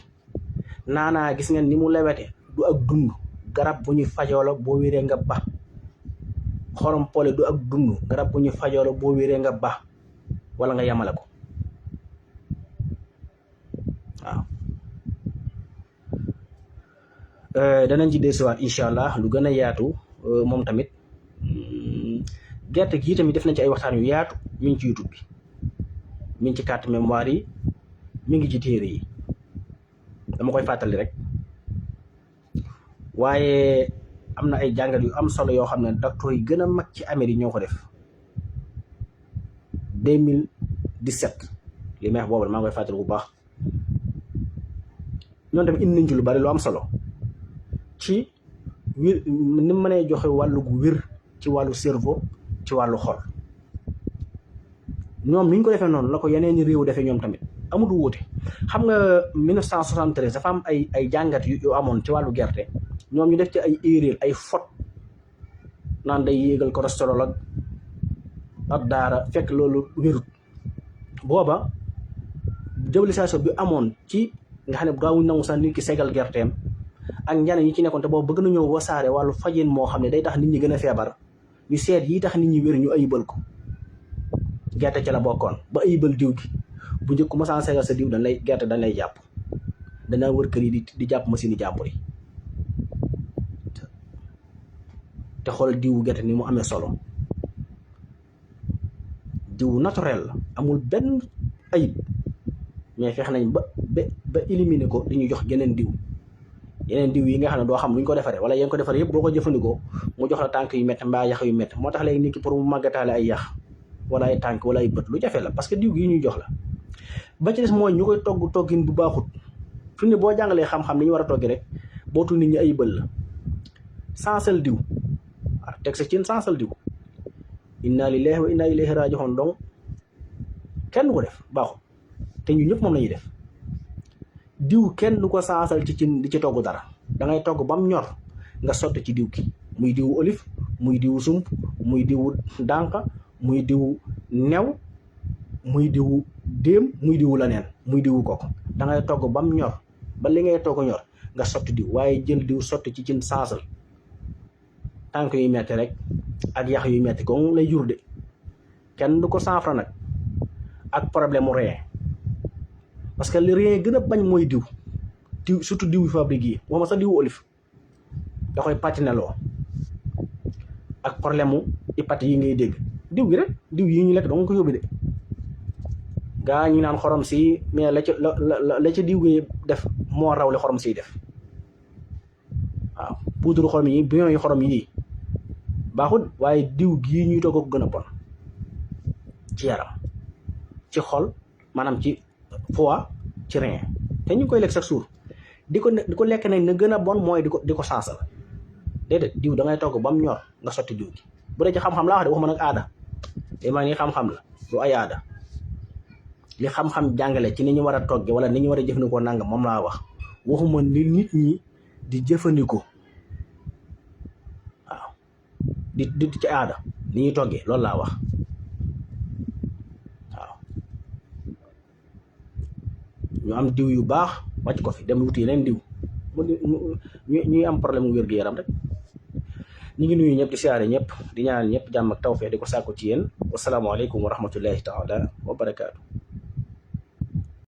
naanaa gis nga ni mu lewete du ak dund garab bu ñuy fajoo la boo wéree nga baax. xorom pole du ak dund garab bu ñuy fajoo la boo wéree nga baax wala nga yamale ko waaw. danañ ci desuwaat incha allah lu gën a yaatu moom tamit. gerte gii tamit def nañ ci ay waxtaan yu yaatu mi ngi ci YouTube bi mi ngi ci carte mémoire yi mi ngi ci téere yi dama koy fàttali rek. waaye am na ay jàngat yu am solo yoo xam ne docteur yi gën a mag ci Amérique ñoo ko def 2017 li may wax boobu maa ngi koy fàttali bu baax. ñoom tamit indi nañ ci lu bari lu am solo ci wér ni mu mënee joxe wàllu gu wér ci wàllu cerveau ci wàllu xol. ñoom ni ñu ko defee noonu la ko yeneen réew defee ñoom tamit amul wuute. xam nga 1973 dafa am ay jàngat yu amoon ci wàllu gerte ñoom ñu def ci ay erreur ay faute naan day yéegal cholestérol ak daara fekk loolu wérut. booba diabolisation bi amoon ci nga xam ne daawuñ nangu sax nit ki segal gerteem ak njane yi ci nekkoon te boobu bëgg nañoo wasaare wàllu fajeen moo xam ne day tax nit ñi gën a feebar ñu seet yi tax nit ñi wér ñu ayibal ko. gerte ci la bokkoon ba ayibal diw gi bu njëkk ma saa segal sa diw dañ lay gerte dañ lay jàpp danaa wër kër yi di jàpp machine yi jàmbur yi te xool diwu gerte ni mu amee solo diw naturel la amul benn ayib mais fex nañ ba éliminer ko di ñu jox yeneen diw yi nga xam ne doo xam lu ñu ko defaree wala yéen ko defaree yëpp boo ko jëfandikoo mu jox la tànk yu métti mbaa yax yu métti moo tax léegi nit ki pour mu màggataale ay yax wala ay tànk wala ay bët lu jafe la parce que diw gi ñuy jox la ba ci des mooy ñu koy togg toggin bu baaxut fi mu ne boo jàngalee xam-xam ni ñu war a toggi rek bootul nit ñi ay bël la sansal diw waaw teg sa cin sansal diw inna lillahi wa inna ilayhi raji'un donc kenn du ko def baaxul te ñu ñëpp moom la ñuy def diw kenn du ko sansal ci cin di ci togg dara da ngay togg ba mu ñor nga sotti ci diw ki muy diwu olive muy diwu sump muy diwu dànq muy diwu new muy diwu déem muy diwu leneen muy diwu kooku da ngay togg ba mu ñor ba li ngay togg ñor nga sotti diw waaye jël diw sotti ci cin sansal tànk yu metti rek ak yax yu metti ko lay jur de kenn du ko saafara nag ak problème mu rein parce que li rein gën a bañ mooy diw surtout diw yu fabrique yi waxuma sax diwu olive da koy patineloo ak problème mu hépatite yi ngay dégg diw gi rek diw yi ñu lekk danga ko yóbbi de gaa ñu naan xorom si mais la ca diw gi def moo raw li xorom siy def waaw poudre xorom yi bion yi xorom yi baaxul waaye diw gii ñuy togg ko gën a bon ci yaram ci xol maanaam ci foie ci rein te ñu koy lekk chaque jour di ko lekk nag na gën a bon mooy di ko sansal déedéet diw da ngay togg ba mu ñor nga sotti diw gi bu dee ci xam-xam laa wax de waxuma nag aada li ma ni xam-xam la du ay aada li xam-xam jàngale ci ni ñu war a togge wala ni ñu war a jëfandikoo nangam moom laa wax waxuma ni nit ñi di jëfandikoo waaw di ci aada ni ñuy toggee loolu laa wax waaw ñu am diw yu baax wàcc ko fi dem wuti yeneen diw ñuy am problème mu wér-gu-yaram rek ñu ngi nuyu ñëpp di siyaare ñëpp di ñaanal ñëpp jàmm ak tawfeex di ko sàkku ci yéen wasalaamaaleykum wa rahmatullahi taala wa barakaatu